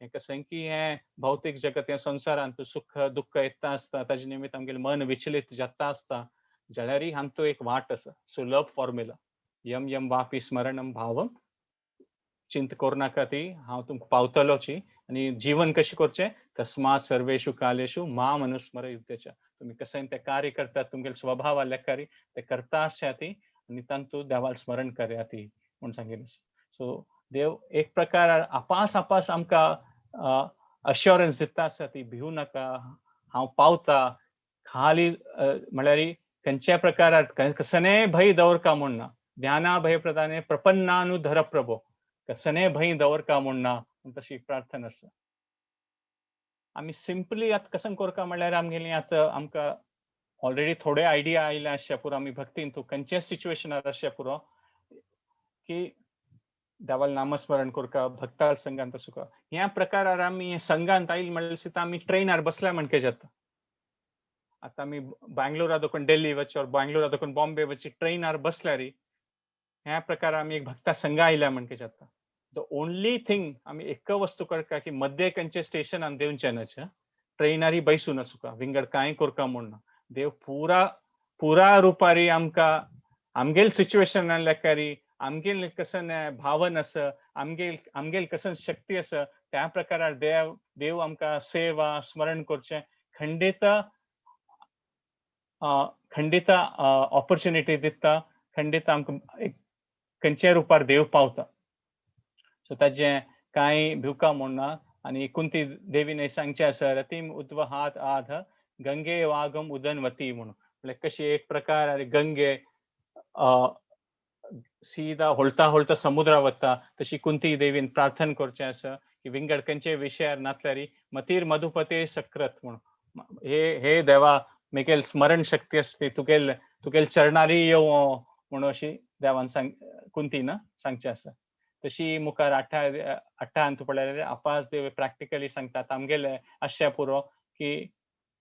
हें कशें की हें भौतीक जगत ह्या संवसारांत सुख दुख्ख येता आसता, ताजे निमित्त आमगेलें मन विचलित जाता आसता, जाल्यारय हांतू एक वाट आसा, सुलभ फॉर्म्युला, यम यम वापी स्मरणम भावम. चिंत करूं नाका ती, हांव तुमकां पावतलोची. आनी जीवन कशें करचें, तस्मात् सर्वेषु कालेषु माम अनुस्मर युद्धेच. तुमी कशें तें कार्य करतात तुमगेले स्वभावा लेखारी ते करता आसता ती आनी तातूंत देवाल स्मरण करया ती म्हूण सांगिल्लें. सो देव एक प्रकार आपास आपास आमकां अश्योरन्स दिता आसा ती भिवू नाका, हांव पावता. खाली म्हळ्यार खंयच्या प्रकारात कसनेय भंय दवरका म्हूण ना. ज्ञाना भय प्रदाने प्रपन्नानुधर प्रभो. कसने भंय दवरका म्हूण ना, तशी प्रार्थना आसा. आमी सिंपली आतां कशें करका म्हणल्यार आमगेली आतां आमकां ऑलरेडी थोडे आयडिया आयले आसचे पुरो, आमी भक्तीन तूं खंयच्याय सिच्युएशनार आसचे पुरो की देवाल नामस्मरण करका, भक्ताल संघांत आसूका. ह्या प्रकारार आमी संघांत आयल म्हणल्यार सुद्दां आमी ट्रेनार बसल्या म्हणके जाता. आतां आमी बँगलोरा देखून दिल्ली वचचे ऑर बँगलोरा देखून बॉम्बे वचचे ट्रेनार बसल्यार ह्या प्रकार आमी एक भक्ता संघा आयल्या म्हणके जाता. The only thing आमी एक वस्तू करका की मध्य खंयच्या स्टेशनान देवचें न्हय, ट्रेनारी बैसून आसूका, विंगड कांय करका म्हूण ना. देव पुरा पुरा रुपारी आमकां आमगेल सिच्युएशनान लेखारी आमगेल कसन भावन आसा, आमगेल आमगेल कसन शक्ती आसा, त्या प्रकारार देव देव आमकां सेवा स्मरण करचें खंडीत खंडीत ऑपॉर्च्युनिटी दिता, खंडीत आमकां एक खंयच्याय रुपार देव पावता. सो ताजें कांय भिवका म्हूण ना. आनी कुंती देवीन सांगचें आसा, रतीम उद्वहात आध गंगे वागम उदनवती म्हणून. म्हणल्यार कशी एक प्रकार गंगे सीधा होळता होळता समुद्रा वता, तशी कुंती देवीन प्रार्थना करचें आसा की विंगड खंयचे विशयार नातल्यारी मतीर मधुपते सक्रत म्हणून. हे हे देवा मेगेल स्मरण शक्ती आसली तुगेल तुगेल चरणारी येवं म्हणून अशी देवान सांग कुंतीन सांगचें आसा. तशी मुखार आठ्ठा अंत पळयल्यार आपास देव प्रॅक्टिकली सांगतात आमगेले आशा पुरो की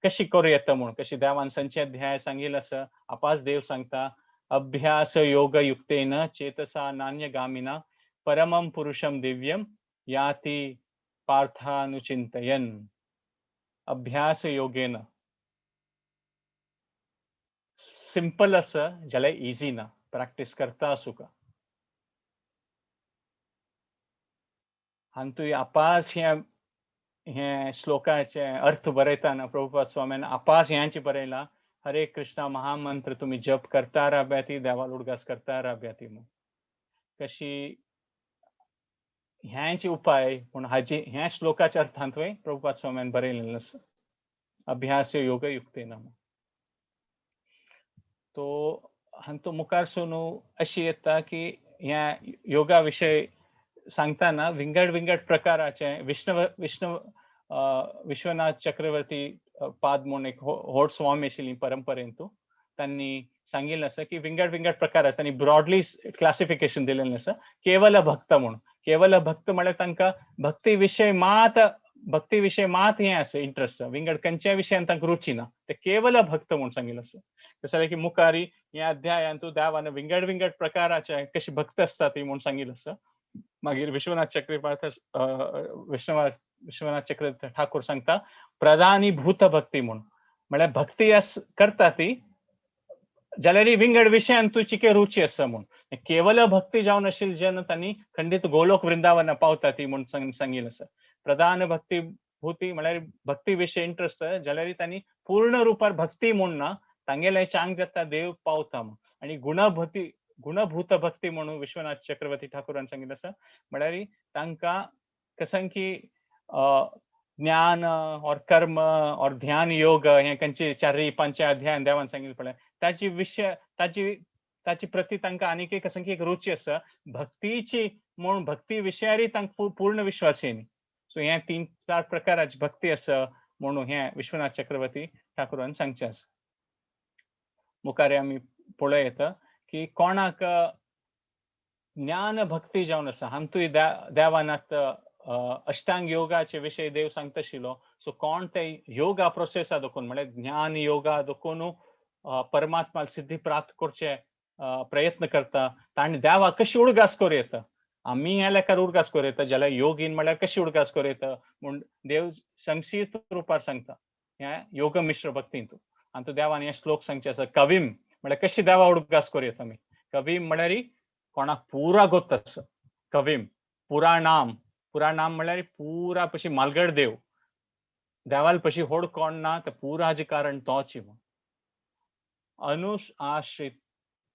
कशी करूं येता म्हणून. कशी देवान संचे अध्याय सांगिल्लो आसा, आपास देव सांगता अभ्यास योग युक्तेन चेतसा नान्यगामिना परमं पुरुषं दिव्यं याति पार्थानुचिंतयन. अभ्यास योगेन सिंपल आसा जाल्यार इजी ना, प्रॅक्टीस करता आसूका. हातूंत आपास हे श्लोकाचे अर्थ बरयतना प्रभुपाद स्वामीन आपास ह्यांचे बरयला, हरे कृष्णा महामंत्र तुम्ही जप करता राब्याती देवाल उडगास करता राब्याती म्हूण. कशी ह्यांचे उपाय पूण हाजी ह्या श्लोकाच्या अर्थांत प्रभुपाद स्वामीन बरयलेलें आसा अभ्यास योग युक्तेन. तो हांतू मुखार सून अशी येता की ह्या योगा विशय सांगतना विंगड विंगड प्रकाराचे विष्णव विष्णु विश्वनाथ चक्रवर्ती पाद म्हूण एक होड स्वामी आशिल्ली परंपरेंतू, तांणी सांगिल्लें आसा की विंगड विंगड प्रकार आसा. तांणी ब्रॉडली क्लासिफिकेशन दिलेलें आसा. केवल भक्त म्हूण, केवल भक्त म्हळ्यार तांकां भक्ती विशय मात भक्ती विशय मात हें आसा इंट्रस्ट, विंगड खंयच्याय विशयान तांकां रुची ना, ते केवल भक्त म्हूण सांगिल्लें आसा. तशें जाल्यार की मुखारी ह्या अध्यायांतू देवान विंगड विंगड प्रकाराचे कशी भक्त आसता ती म्हूण सांगिल्लें आसा. मागीर विश्वनाथ चक्रपाठ विश्वनाथ चक्रवर्ती ठाकूर सांगता प्रधानी भूत भक्ती म्हूण, म्हळ्यार भक्ती करता ती जाल्यार विंगड विशयान तुची के रुची आसा म्हूण. केवल भक्ती जावन आशिल्ली जेन्ना तांणी खंडीत गोलोक वृंदावन पावता ती म्हूण सांगिल्लें आसा. प्रधान भक्ती भूती म्हळ्यार भक्ती विशय इंट्रस्ट जाल्यार तांणी पूर्ण रुपार भक्ती म्हूण ना, तांगेले चांग जाता देव पावता म्हूण. आनी गुणभूती गुणभूत भक्ती म्हणून विश्वनाथ चक्रवर्ती ठाकूरान सांगिल्लें आसा, म्हळ्यार तांकां कशें की ज्ञान और कर्म और ध्यान योग हे खंयचे चारय पांच अध्याय देवान सांगिल्लें पळय, ताची विशय ताची ताची प्रती तांकां आनीक एक कशें की एक रुची आसा भक्तीची म्हूण, भक्ती विशयारी तांकां पूर्ण विश्वास येनी. सो हे तीन चार प्रकाराची भक्ती आसा म्हणून हे विश्वनाथ चक्रवर्ती ठाकूरान सांगचें आसा. मुखार आमी पळोवं येता की कोणाक ज्ञान भक्ती जावन आसा. हांतूय देवान अष्टांग योगाचे विशय देव सांगता आशिल्लो. सो कोण ते योगा प्रोसेसा देखून म्हळ्यार ज्ञान योगा देखून परमात्मा सिद्धी प्राप्त करचे प्रयत्न करता, तांणी देवाक कशी उडगास करूं येता, आमी ह्या लेखार उडगास करूं येता जाल्यार योगीन म्हळ्यार कशी उडगास करूं येता म्हूण देव संक्षिप्त रुपार सांगता ह्या योग मिश्र भक्तींतू. आनी देवान हे श्लोक सांगचे आसा कवीम म्हळ्यार कशी देवा उडगास करूं येता आमी. कवीम म्हळ्यार कोणाक पुरा गोत आसा, कवीम पुराणाम, पुराणाम म्हळ्यार पुरा पशी मालगड देव, देवाल पशी होड कोण ना ते पुरा हाजें कारण तोच. अनुस आश्रित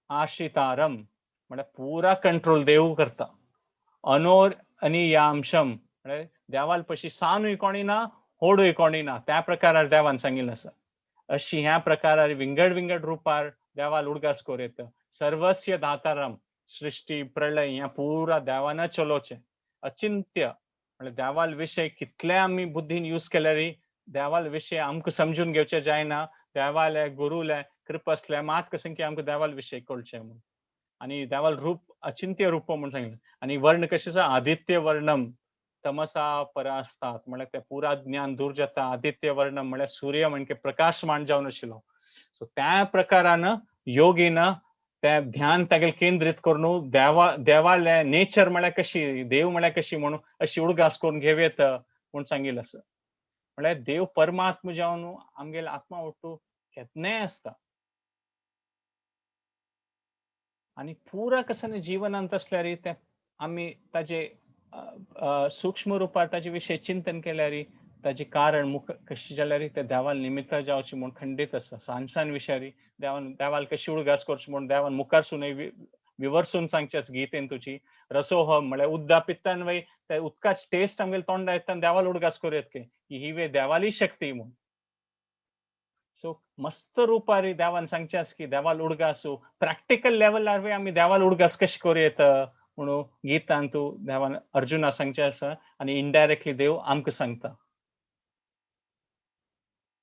आश्रितारम म्हळ्यार पुरा कंट्रोल देव करता. अनोर अनियांशम म्हळ्यार देवाल पशी सानूय कोणी ना होडूय कोणी ना, त्या प्रकारार देवान सांगिल्लें आसा. अशी ह्या प्रकारार विंगड विंगड रुपार देवाल उडगास करूं येता. सर्वस्य दातारम सृष्टी प्रलय हें पुरा देवान चलोवचें. अचिंत्य म्हळ्यार देवाल विशय कितले आमी बुद्धीन यूज केल्यार देवाल विशय आमकां समजून घेवचें जायना. देवाले गुरुले कृपा आसल्यार मात कशें की आमकां देवाल विशय कळचें म्हूण. आनी देवाल रूप अचिंत्य रूप म्हूण सांगलें. आनी वर्ण कशें आसा, आदित्य वर्णम तमसा परास्तात, म्हळ्यार तें पुरा ज्ञान दूर जाता. आदित्य वर्णम म्हळ्यार सूर्य म्हणजे प्रकाशमान जावन आशिल्लो. सो त्या प्रकारान योगीन तें ध्यान तागेलें केंद्रीत करून देवा देवाले नेचर म्हळ्यार कशी, देव म्हळ्यार कशी म्हणून अशी उडगास करून घेवं येता म्हूण सांगिल्लें आसा. म्हळ्यार देव परमात्मा जावन आमगेले आत्मा ओट्टू केन्नाय आसता. आनी पुरा कसं जीवनांत आसल्यार तें आमी ताजे सूक्ष्म रुपार ताजे विशय चिंतन केल्यार ताजें कारण मुख कशें जाल्यार तें देवाल निमित्त जावचें म्हूण खंडीत आसा. सान सान विशयारी देवान देवाल कशी उडगास करचो म्हूण देवान मुखारसून विवर्सून सांगचें आसा गीतेन तुजी. रसोहम म्हळ्यार उदका पित्तान वय त्या उदकाच टेस्ट आमगेले तोंडा येता देवाल उडगास करूं येता की ही वे देवाली शक्ती म्हूण. सो मस्त रुपारी देवान सांगचें आसा की देवाल उडगासू प्रॅक्टिकल लेवलार वय आमी देवाल उडगास कशें करूं येता म्हणून गीतान तूं देवान अर्जुना सांगचें आसा आनी इनडायरेक्टली देव आमकां सांगता.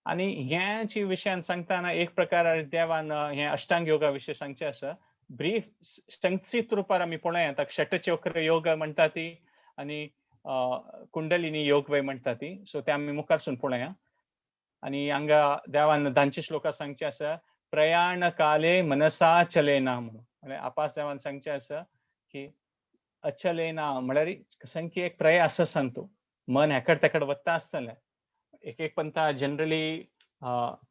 आनी ह्याची विशयान सांगतना एक प्रकार देवान हें अष्टांग योगा विशय सांगचें आसा. ब्रीफ संक्षिप्त रुपार आमी पळोवया. आतां षटचक्र योग म्हणटा ती आनी कुंडलिनी योग वय म्हणटा ती. सो ते आमी मुखारसून पळोवया. आनी हांगा देवान धांचे श्लोका सांगचे आसा, प्रयाण काले मनसा चलेना म्हणून. म्हळ्यार आपास देवान सांगचें आसा की अचलेना म्हळ्यार संख्य एक प्रयास आसा तो मन हेकड तेकड वता आसतलें. एक एक पंथा जनरली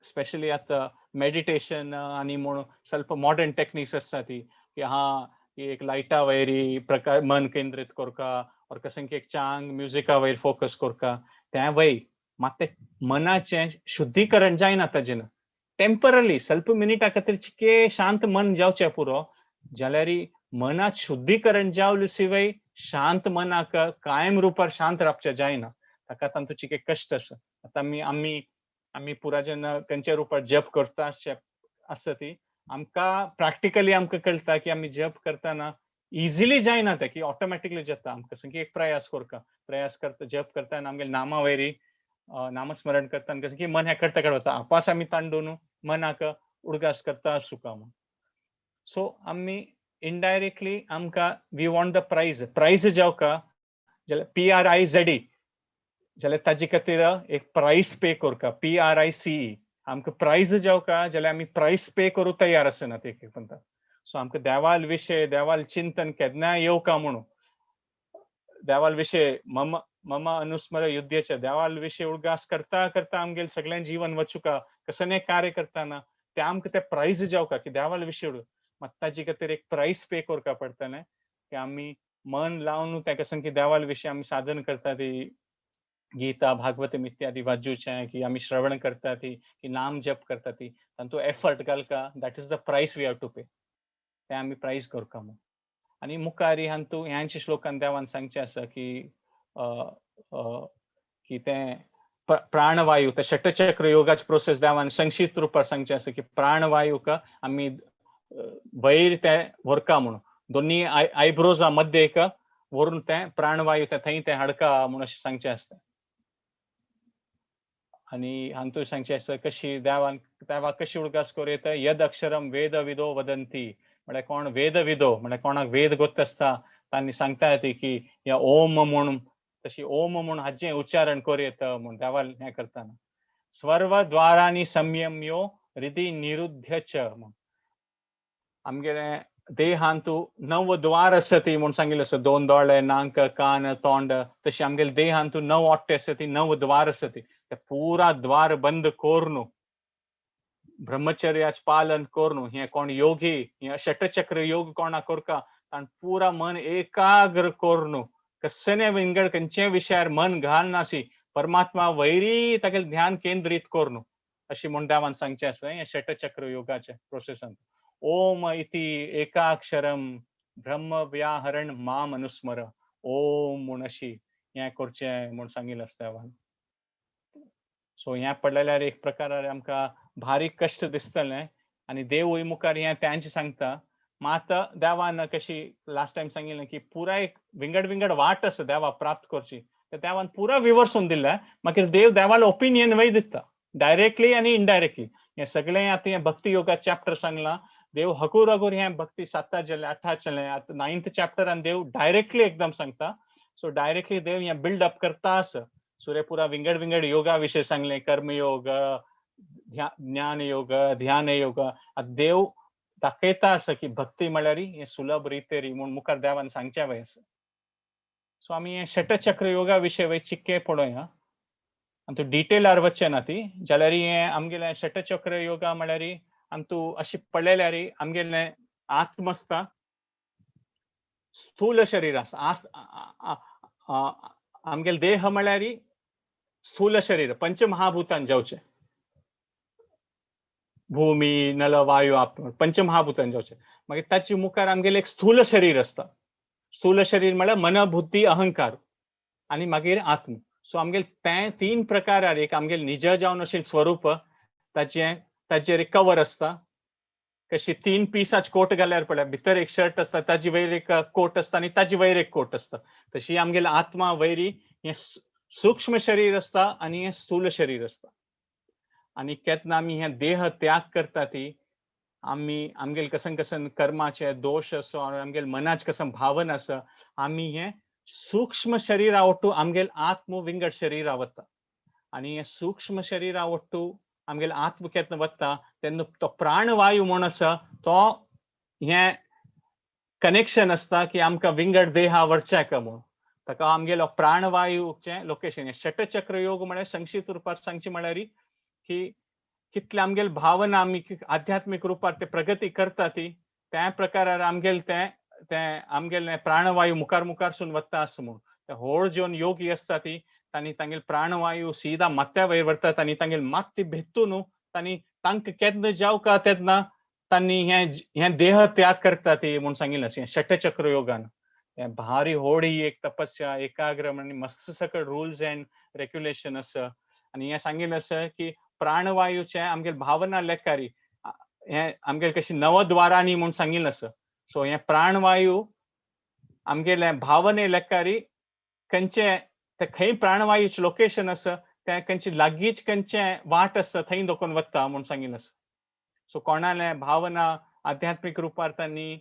स्पेशली आतां मेडिटेशन आनी म्हूण ಸ್ವಲ್ಪ मॉडर्न टेक्निक्स आसता ती की हा एक लायटा वयरी प्रकार मन केंद्रीत करका और कसं की एक चांग म्युजिका वयर फोकस करका तें वय मात तें मनाचें शुद्धीकरण जायना ताजेन. टेम्पररी ಸ್ವಲ್ಪ मिनिटा खातीर चिके शांत मन जावचें पुरो जाल्यार मनात शुद्धीकरण जावले शिवाय शांत मनाक कायम रुपार शांत रावचें जायना. ताका तांतू चिके कश्ट आसा. आतां आमी आमी आमी पुरा जेन्ना खंयच्या रुपार जप करता आसता ती आमकां प्रॅक्टिकली आमकां कळटा की आमी जप करतना इजिली जायना तें की ऑटोमॅटिकली जाता. आमकां कसं की एक प्रयास करता प्रयास करता जप करतना आमगेले नामा वयरी नामस्मरण करतना कसं की मन हेकड तेकड वता. आपास आमी तांडून मनाक उडगास करता सुका म्हूण. सो आमी इनडायरेक्टली आमकां we want the prize. Prize जावका जाल्यार PRIZE जाल्यार ताजे खातीर एक प्रायस पे करका. PRICE आमकां प्रायज जावका जाल्यार आमी प्रायस पे करूं तयार आसनात एक एक पंता. सो आमकां देवाल विशय देवाल चिंतन केन्नाय येवका म्हणून देवाल विशय मम मम अनुस्मर युद्धाचे देवाल विशय उडगास करता करता आमगेले सगळें जीवन वचुका कसलें कार्य करतना तें आमकां तें प्रायज जावका की देवाल विशय मात ताजे खातीर एक प्रायस पे करका पडटलें की आमी मन लावन तें कसं की देवाल विशय आमी साधन करता ती गीता भागवतम इत्यादी वाचूचें की आमी श्रवण करता ती की नाम जप करता ती तातूंत effort घालका. That is the price we have to pay. तें आमी प्रायस करका म्हूण. आनी मुखार हातूंत ह्यांच्या श्लोकान देवान सांगचें आसा की की तें प्राणवायू ते षटचक्र योगाचे प्रोसेस देवान संक्षिप्त रुपार सांगचें आसा की प्राणवायूक आमी वयर ते व्हरका म्हणून दोन्ही आयब्रोजा मध्ये एक व्हरून तें प्राणवायू ते थंय तें हाडका म्हणून अशें सांगचें आसता. आनी हातूंत सांगचें आसा कशी देवान देवाक कशी उडगास करूं येता. यद अक्षरम वेद विदो वदंती म्हळ्यार कोण वेद विदो म्हळ्यार कोणाक वेद गोत आसता तांणी सांगता ती की ह्या ओम म्हूण तशी ओम म्हूण हाजें उच्चारण करूं येता म्हूण देवाल हें करतना. स्वर्व द्वारांनी संयम्यो हृदय निरुध्य च म्हूण आमगेले देहांतू नव द्वार आसती म्हूण सांगिल्लें आसा. दोन दोळे, नाक, कान, तोंड. तशें आमगेले देहांतू नव ओट्टे आसती, नव द्वार आसती. ते पुरा द्वार बंद करून ब्रह्मचर्याचें पालन करून हें कोण योगी हें षटचक्र योग कोणा करका ताण पुरा मन एकाग्र करून कसने विंगड खंयच्या विशयार मन घालनासी परमात्मा वैरी तागेलें ध्यान केंद्रीत करून अशी म्हूण देवान सांगचें आसा हें षटचक्र योगाचें प्रोसेसान. ओम इति एकाक्षरम ब्रह्म व्याहरण माम अनुस्मर. ओम म्हूण अशी हें करचें म्हूण सांगिल्लें आसा देवान. सो हें पडलेल्यार एक प्रकारार आमकां भारी कश्ट दिसतलें आनी देवूय मुखार हें त्यांचे सांगता. मात देवान कशी लास्ट टायम सांगिल्लें की पुराय विंगड विंगड वाट आसा देवा प्राप्त करची, ते देवान पुरा विवर्सून दिल्लें. मागीर देव देवालो ओपिनियन वय दिता डायरेक्टली आनी इनडायरेक्टली. हें सगळें आतां हें भक्ती योगा चॅप्टर सांगलां, देव हगूर हगूर हें भक्ती साता जालें, आठा जालें, आतां नायन्थ चॅप्टरान देव डायरेक्टली एकदम सांगता. सो डायरेक्टली देव हें बिल्ड अप करता आसा. सूर्यपुरा विंगड विंगड योगा विशय सांगलें, कर्मयोग, ज्ञान योग, ध्यान योग. आतां देव दाखयता आसा की भक्ती म्हळ्यार हें सुलभ रितेरी म्हूण मुखार देवान सांगचें वय आसा. सो आमी हें षटचक्र योगा विशय वय चिक्के पळोवया, आनी तूं डिटेलार वचचें ना ती जाल्यार हें आमगेलें षटचक्र योगा म्हळ्यार आनी तूं अशी पळयल्यार आमगेलें आत्म आसता, स्थूल शरीर आसा, आमगेलें देह म्हळ्यार स्थूल शरीर पंचमहाभूतान जावचें, भूमी नल वायू आप पंचमहाभूतान जावचें. मागीर ताचे मुखार आमगेलें एक स्थूल शरीर आसता. स्थूल शरीर म्हळ्यार मन बुद्धी अहंकार आनी मागीर आत्म. सो आमगेले ते तीन प्रकार, एक आमगेले निज जावन अशें स्वरूप, ताचें ताचेर एक कवर आसता, कशी तीन पिसाच कोट घाल्यार पळय भितर एक शर्ट आसता, ताजी वयर एक कोट आसता आनी ताजी वयर एक कोट आसता. तशी आमगेले आत्मा वयरी हें सूक्ष्म शरीर आसता आनी हें स्थूल शरीर आसता. आनी केन्ना आमी हें देह त्याग करता ती आमी आमगेले कसन कसन कर्माचे दोश आसा, आमगेले मनाचे कसन भावना आसा, आमी हें सूक्ष्म शरीरा ಒಟ್ಟು आमगेले आत्म विंगड शरीरा वता. आनी हें सूक्ष्म शरीरा ಒಟ್ಟು आमगेले आत्म केन्ना वता तेन्ना तो प्राणवायू म्हूण आसा तो हें कनेक्शन आसता की आमकां विंगड देहा व्हरच्याक म्हूण. ताका आमगेलो प्राणवायूचें लोकेशन. षटचक्र योग म्हळ्यार संक्षिप्त रुपार सांगचें म्हळ्यार की कितले आमगेले भावना आमी आध्यात्मीक रुपार ते प्रगती करता ती त्या प्रकारार आमगेले ते ते आमगेले प्राणवायू मुखार मुखारसून वता आसा म्हूण. ते होड जेवन योगी आसता ती तांणी तांगेले प्राणवायू सीधा माथ्या वयर व्हरतात आनी तांगेले माथ्या भितून न्हू तांणी तांकां केन्ना जावका तेन्ना तांणी हें हें देह त्याग करता ती म्हूण सांगिल्लें हें षटचक्र योगान. हें भारी होड ही एक तपस्या, एकाग्र आनी मस्त सकळ रुल्स एंड रेग्युलेशन आसा. आनी हें सांगिल्लें आसा की प्राणवायूचें आमगेले भावना लेखारी हें आमगेले कशी नवद्वारांनी म्हूण सांगिल्लें आसा. सो हें प्राणवायू आमगेले भावने लेखारी खंयचे ते खंय प्राणवायूचें लोकेशन आसा तें खंयचे लागींच खंयचे वाट आसा थंय दोकून वता म्हूण सांगिल्लें आसा. सो कोणाले भावना आध्यात्मीक रुपार तांणी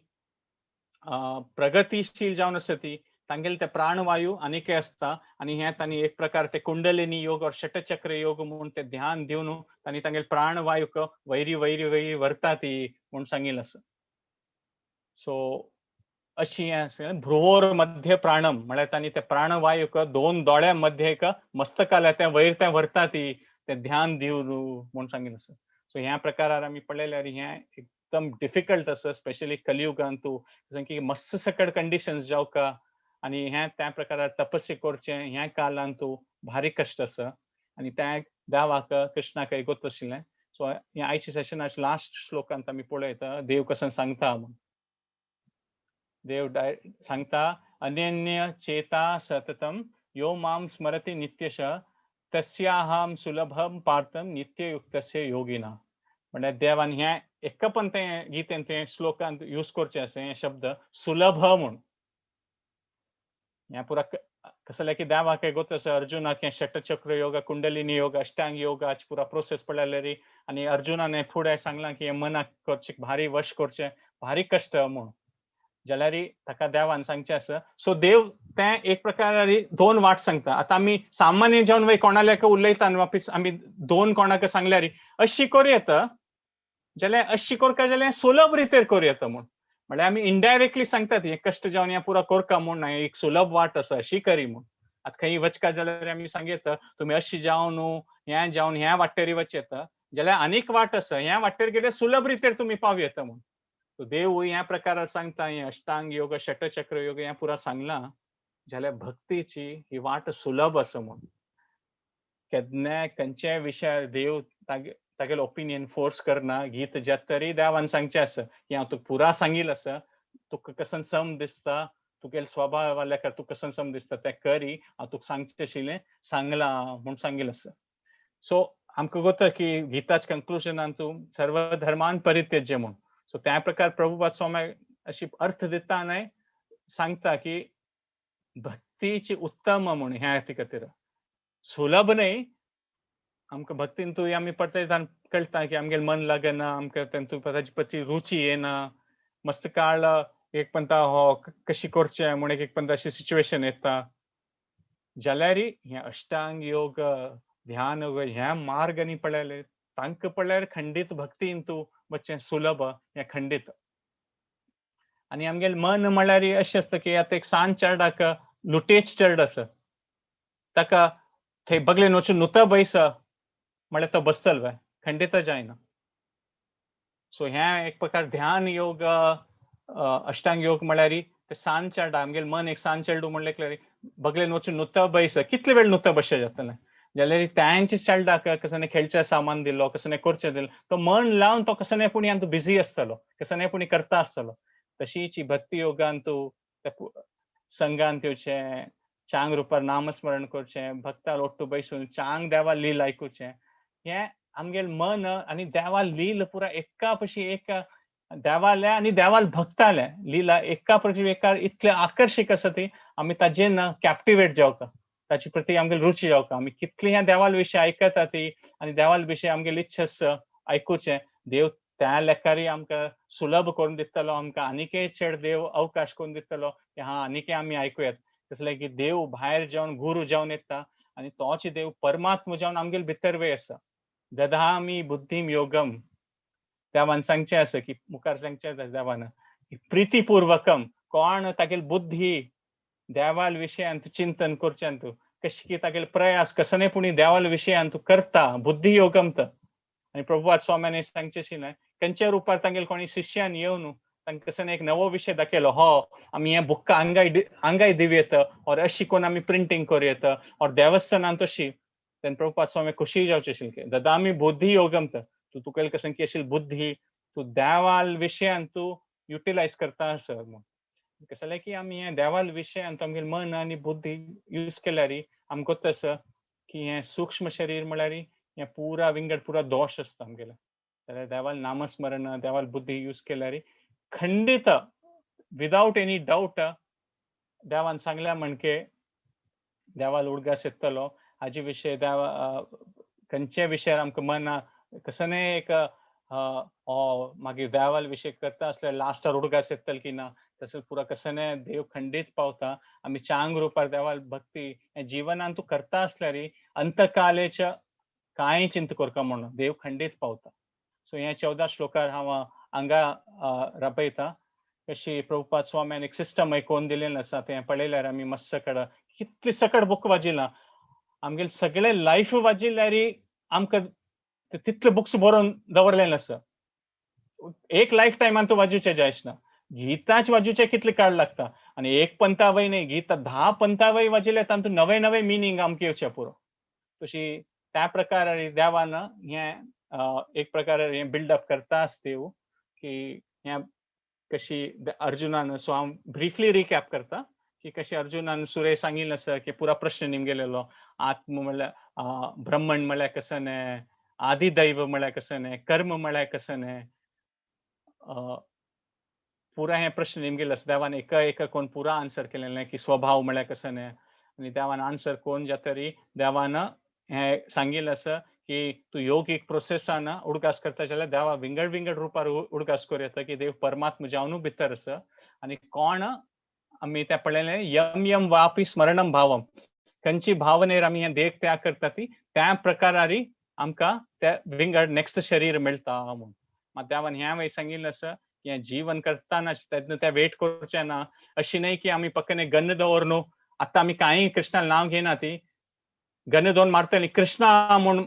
प्रगतीशील जावन आसा ती तांगेले ते प्राणवायू आनीकय आसता. आनी हें तांणी एक प्रकार ते कुंडलिनी योग और षटचक्र योग म्हूण ते ध्यान दिवन तांणी तांगेले प्राणवायूक वयरी वयरी वयरी व्हरता ती म्हूण सांगिल्लें आसा. सो अशी हें आसा भ्रुवोर मध्य प्राणम म्हळ्यार तांणी ते प्राणवायूक दोन दोळ्यां मध्य एक मस्तकाल्या ते वयर ते व्हरता ती ते ध्यान दिवन म्हूण सांगिल्लें आसा. सो ह्या प्रकारार आमी पळयल्यार हें एकदम डिफिकल्ट आसा, स्पेशली कलियुगांत तूं की मस्त सकड कंडिशन्स जावका आनी हें त्या प्रकारार तपस्या करचें ह्या कालांत तूं भारी कश्ट आसा. आनी त्या देवाक कृष्णाक गोत आशिल्लें. सो हें आयच्या सेशनाच्या लास्ट श्लोकांत आमी पळयता देव कसो सांगता म्हूण. देव सांगता अनन्य चेता सततम यो माम स्मरति नित्यश तस्याहं सुलभम पार्थम नित्ययुक्तस्य योगिना. म्हळ्यार देवान हें एक पण तें गीतेन तें श्लोकांत यूज करचें आसा हें शब्द सुलभ म्हूण. हें पुरा कसलें की देवाक गोत आसा अर्जुनाक हें षटचक्र योग, कुंडलिनी योग, अष्टांग योगाच पुरा प्रोसेस पळयल्यार आनी अर्जुनान हें फुडें सांगलां की हें मनाक करचें भारी वश करचें भारी कश्ट म्हूण. जाल्यार ताका देवान सांगचें आसा. सो देव तें एक प्रकारे दोन वाट सांगता. आतां आमी सामान्य जावन वय कोणाल्या उलयता आनी वापीस आमी दोन कोणाक सांगल्यार अशी करूं येता जाल्यार अशी करका जाल्यार सुलभ रितेर करूं येता म्हूण. म्हळ्यार आमी इनडायरेक्टली सांगतात हें कश्ट जावन हें पुरा करका म्हूण ना, एक सुलभ वाट आसा अशी करी म्हूण. आतां खंय वचका जाल्यार आमी सांगता तुमी अशी जावन न्हू हें जावन ह्या वाटेर वच येता जाल्यार आनीक वाट आसा ह्या वाटेर गेल्यार सुलभ रितेर तुमी पाव येता म्हूण. देव ह्या प्रकारार सांगता हें अष्टांग योग, षटचक्र योग हें पुरा सांगलां जाल्यार भक्तीची ही वाट सुलभ आसा म्हूण. केन्नाय खंयच्याय विशयार देव तागेलो ओपिनियन फोर्स करना. गीत ज्या तरी देवान सांगचें आसा की हांव तुका पुरा सांगील आसा, तुका कसन सम दिसता, तुगेले स्वभाव लेखार तुका कसन सम दिसता तें करी, हांव तुका सांगचें आशिल्लें सांगलां म्हूण सांगील आसा. सो आमकां गोता की गीताच कंक्लुजनान तूं सर्व धर्मान परित्यज्य म्हूण. सो त्या प्रकार प्रभुपाद स्वामी अशी अर्थ दिता न्हय, सांगता की भक्तीची उत्तम म्हूण ह्या खातीर सुलभ न्हय. आमकां भक्तीन तूं आमी पळयता कळटा की आमगेलें मन लागना, आमकां तेंतू ताजी पची रुची येना, मस्त काळ एक पंता हो कशी करचें म्हूण एक पंता अशी सिच्युएशन येता. जाल्यार हें अष्टांग योग, ध्यान योग ह्या मार्ग न्ही पळयले तांकां पळल्यार खंडीत भक्तीन तूं मातशें सुलभ हें खंडीत. आनी आमगेलें मन म्हणल्यार अशें आसता की आतां एक सान चेरडाक लुटेच चेरड आसा, ताका थंय बगलेन वचून नुतो बैस म्हणल्यार तो बसतलो काय? खंडीत जायना. सो हें एक प्रकार ध्यान योग, अष्टांग योग म्हणल्यार ते सान चेरडा, आमगेलें मन एक सान चेरडू म्हणलें बगलेन वचून नुतो बैस, कितले वेळ नुतो बसचें जातलें? जाल्यार तांच्या चेरडाक कसो खेळचें सामान दिलो, कसो करचें दिलो, तो मन लावन तो कसो न्हय पूण बिजी आसतलो, कसो न्हय पूण करता आसतलो. तशीच भक्ती योगान तूं संघान येवचें, चांग रुपार नामस्मरण करचें, भक्ताल ओट्टू बैसून चांग देवा लील आयकुचें, हें आमगेलें मन आनी देवा लील पुरा एका पशी एक देवाले आनी देवाल भक्ताले लीला एका प्रती एका इतले आकर्शीक आसा ती आमी ताजेर ना कॅप्टिवेट जावका, ताचे प्रती आमगेली रुची जावका. आमी कितली ह्या देवाल विशय आयकता ती आनी देवाल विशय आमगेली इच्छा आयकुचें, देव त्या लेखारी आमकां सुलभ करून दितलो, आमकां आनीकय चड देव अवकाश करून दितलो की हा आनीकय आमी आयकुयात. कसलें की देव भायर जावन गुरू जावन येता आनी तोच देव परमात्मा जावन आमगेले भितर वय आसा. ददामी बुद्धीम योगम, देवान सांगचें आसा की मुखार सांगचें आसा देवान की प्रितीपूर्वकम, कोण तागेली बुद्धी देवाल विशयांत चिंतन करचें तूं कशी की तागेले प्रयास कसो न्हय पूण देवाल विशयांत तूं करता, बुद्धी योगम त. आनी प्रभुपाद स्वाम्यान सांगचें आशिल्लें खंयच्या रुपार तांगेले कोणी शिष्यान येवन तांकां कसो एक नवो विशय दाखयलो, हो आमी हें बुक्का हांगाय हांगाय दिवं और अशी कोण आमी प्रिंटींग करूं येता और देवस्थानान तशी. तेन्ना प्रभुपाद स्वामी खुशी जावचे आशिल्ले, ददामी बुद्धी योगम त, तूं तुका कसं की अशी बुद्धी तूं देवाल विशयान तूं युटिलायज करता आसा म्हूण. कसलें की आमी हें देवाल विशयान आमगेलें मन आनी बुद्धी यूज केल्यार आमकां आसा की हें सूक्ष्म शरीर म्हळ्यार हें पुरा विंगड पुरा दोश आसता आमगेलें. जाल्यार देवाल नामस्मरण, देवाल बुद्धी यूज केल्यार खंडीत विदावट एनी डावट देवान सांगल्या म्हणके देवाल उडगास येतलो. हाजे विशय देवा खंयच्या विशयार आमकां मन कसो न्हय एक मागीर देवाल विशय करता आसल्यार लास्टार उडगास येतलो की ना, तशें पुरा कसो न्हय देव खंडीत पावता. आमी चांग रुपार देवाल भक्ती हें जिवनान तूं करता आसल्यार अंतकालेच्या कांय चिंता करका म्हणून देव खंडीत पावता. सो हें 14 श्लोकार हांव हांगा राबयता. कशी प्रभुपाद स्वाम्यान एक सिस्टम कोन्न दिलेलें आसा तें पळयल्यार आमी मस्त कड कितली सकट बूक वाजिला, आमगेले सगळे लायफ वाजिल्यार आमकां तितले बुक्स बरोवन दवरलेले आसा. एक लायफ टायमान तूं वाजूचें जायच ना, गीताच वाजूचे कितले काळ लागता आनी एक पंथावय न्हय, गीता 10 पंथावय वाजिल्यार तातूंत नवे नवे मिनींग आमकां येवचें पुरो. तशी त्या प्रकार देवान हें एक प्रकार हें बिल्डअप करता आसता देव की हें कशी अर्जुनान. सो हांव ब्रिफली रिकॅप करता की कशी अर्जुनान सुरे सांगिल्लें आसा की पुरा प्रश्न निमगेलेलो, आत्म म्हणल्यार ब्रह्मण म्हणल्यार कसं न्हय, आदिदैव म्हणल्यार कसं न्हय, कर्म म्हणल्यार कसं न्हय, पुरा हे प्रश्न निमगेले आसा. देवान एका एका कोण पुरा आन्सर केलेलें की स्वभाव म्हणल्यार कसं न्हय, आनी देवान आन्सर कोण जातरी देवान हें सांगिल्लें आसा की तूं योगीक प्रोसेसान उडगास करता जाल्यार देवा विंगड विंगड रुपार उडगास करूं येता की देव परमात्मा जावनू भितर आसा. आनी कोण आमी तें पळयलें यम यम वापी स्मरणम भावम, खंयची भावनेर आमी हें देह त्याग करता ती त्या प्रकारारी आमकां ते विंगड नेक्स्ट शरीर मेळटा म्हूण. मात देवान ह्या वयर सांगिल्लें आसा की हें जीवन करतना तेन्ना तें वेट करचें ना, अशी न्हय की आमी पक्कने गन्न दवर न्हू, आतां आमी कांय कृष्णा नांव घेयना ती गन्न दोन मारतली कृष्णा म्हूण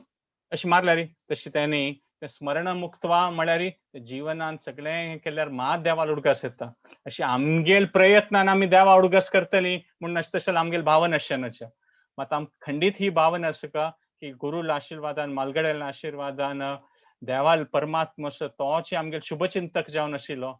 अशी मारल्यार तशी तें न्ही. तें स्मरण मुक्तवा म्हळ्यार जिवनान सगळें केल्यार मात देवाल उडगास येता. अशी आमगेल प्रयत्नान आमी देवा उडगास करतली म्हूण तशें आमगेल भावना आसचें. मात आमकां खंडीत ही भावना आसा की गुरूला आशिर्वादान, मालगड्याल्या आशिर्वादान, देवाल परमात्मा असो तोच आमगेल शुभचिंतक जावन आशिल्लो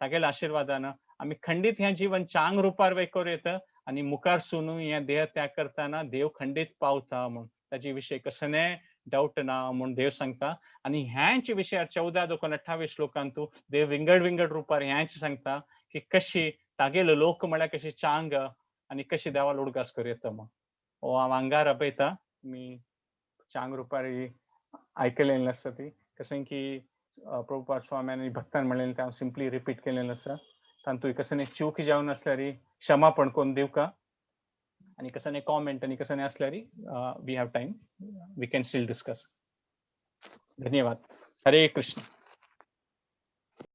तागेल्या आशिर्वादान आमी खंडीत हें जीवन चांग रुपार वय करूं येता आनी मुखार सुनू हें देह त्याग करतना देव खंडीत पावता म्हूण ताजे विशय कसने डावट ना म्हूण देव सांगता. आनी ह्यांच विशयार 14 देखून 28 श्लोकांतू देव विंगड विंगड रुपार ह्यांच सांगता की कशी तागेलो लोक म्हळ्यार कशी चांग आनी कशी देवाल उडगास करूं येता म्हूण. हो हांव आंगार आपयता मी चांग रुपार आयकलेलें आसा ती कशें की प्रभुपाद स्वामी भक्तान म्हणलेलें तें हांव सिंपली रिपीट केलेलें आसा. तातूंत कसलें चूक जावन आसल्यार क्षमापण करून दिवका आनी कसलें कॉमेंट आनी कसलें आसल्यार we have time, we can still discuss. धन्यवाद. हरे कृष्ण.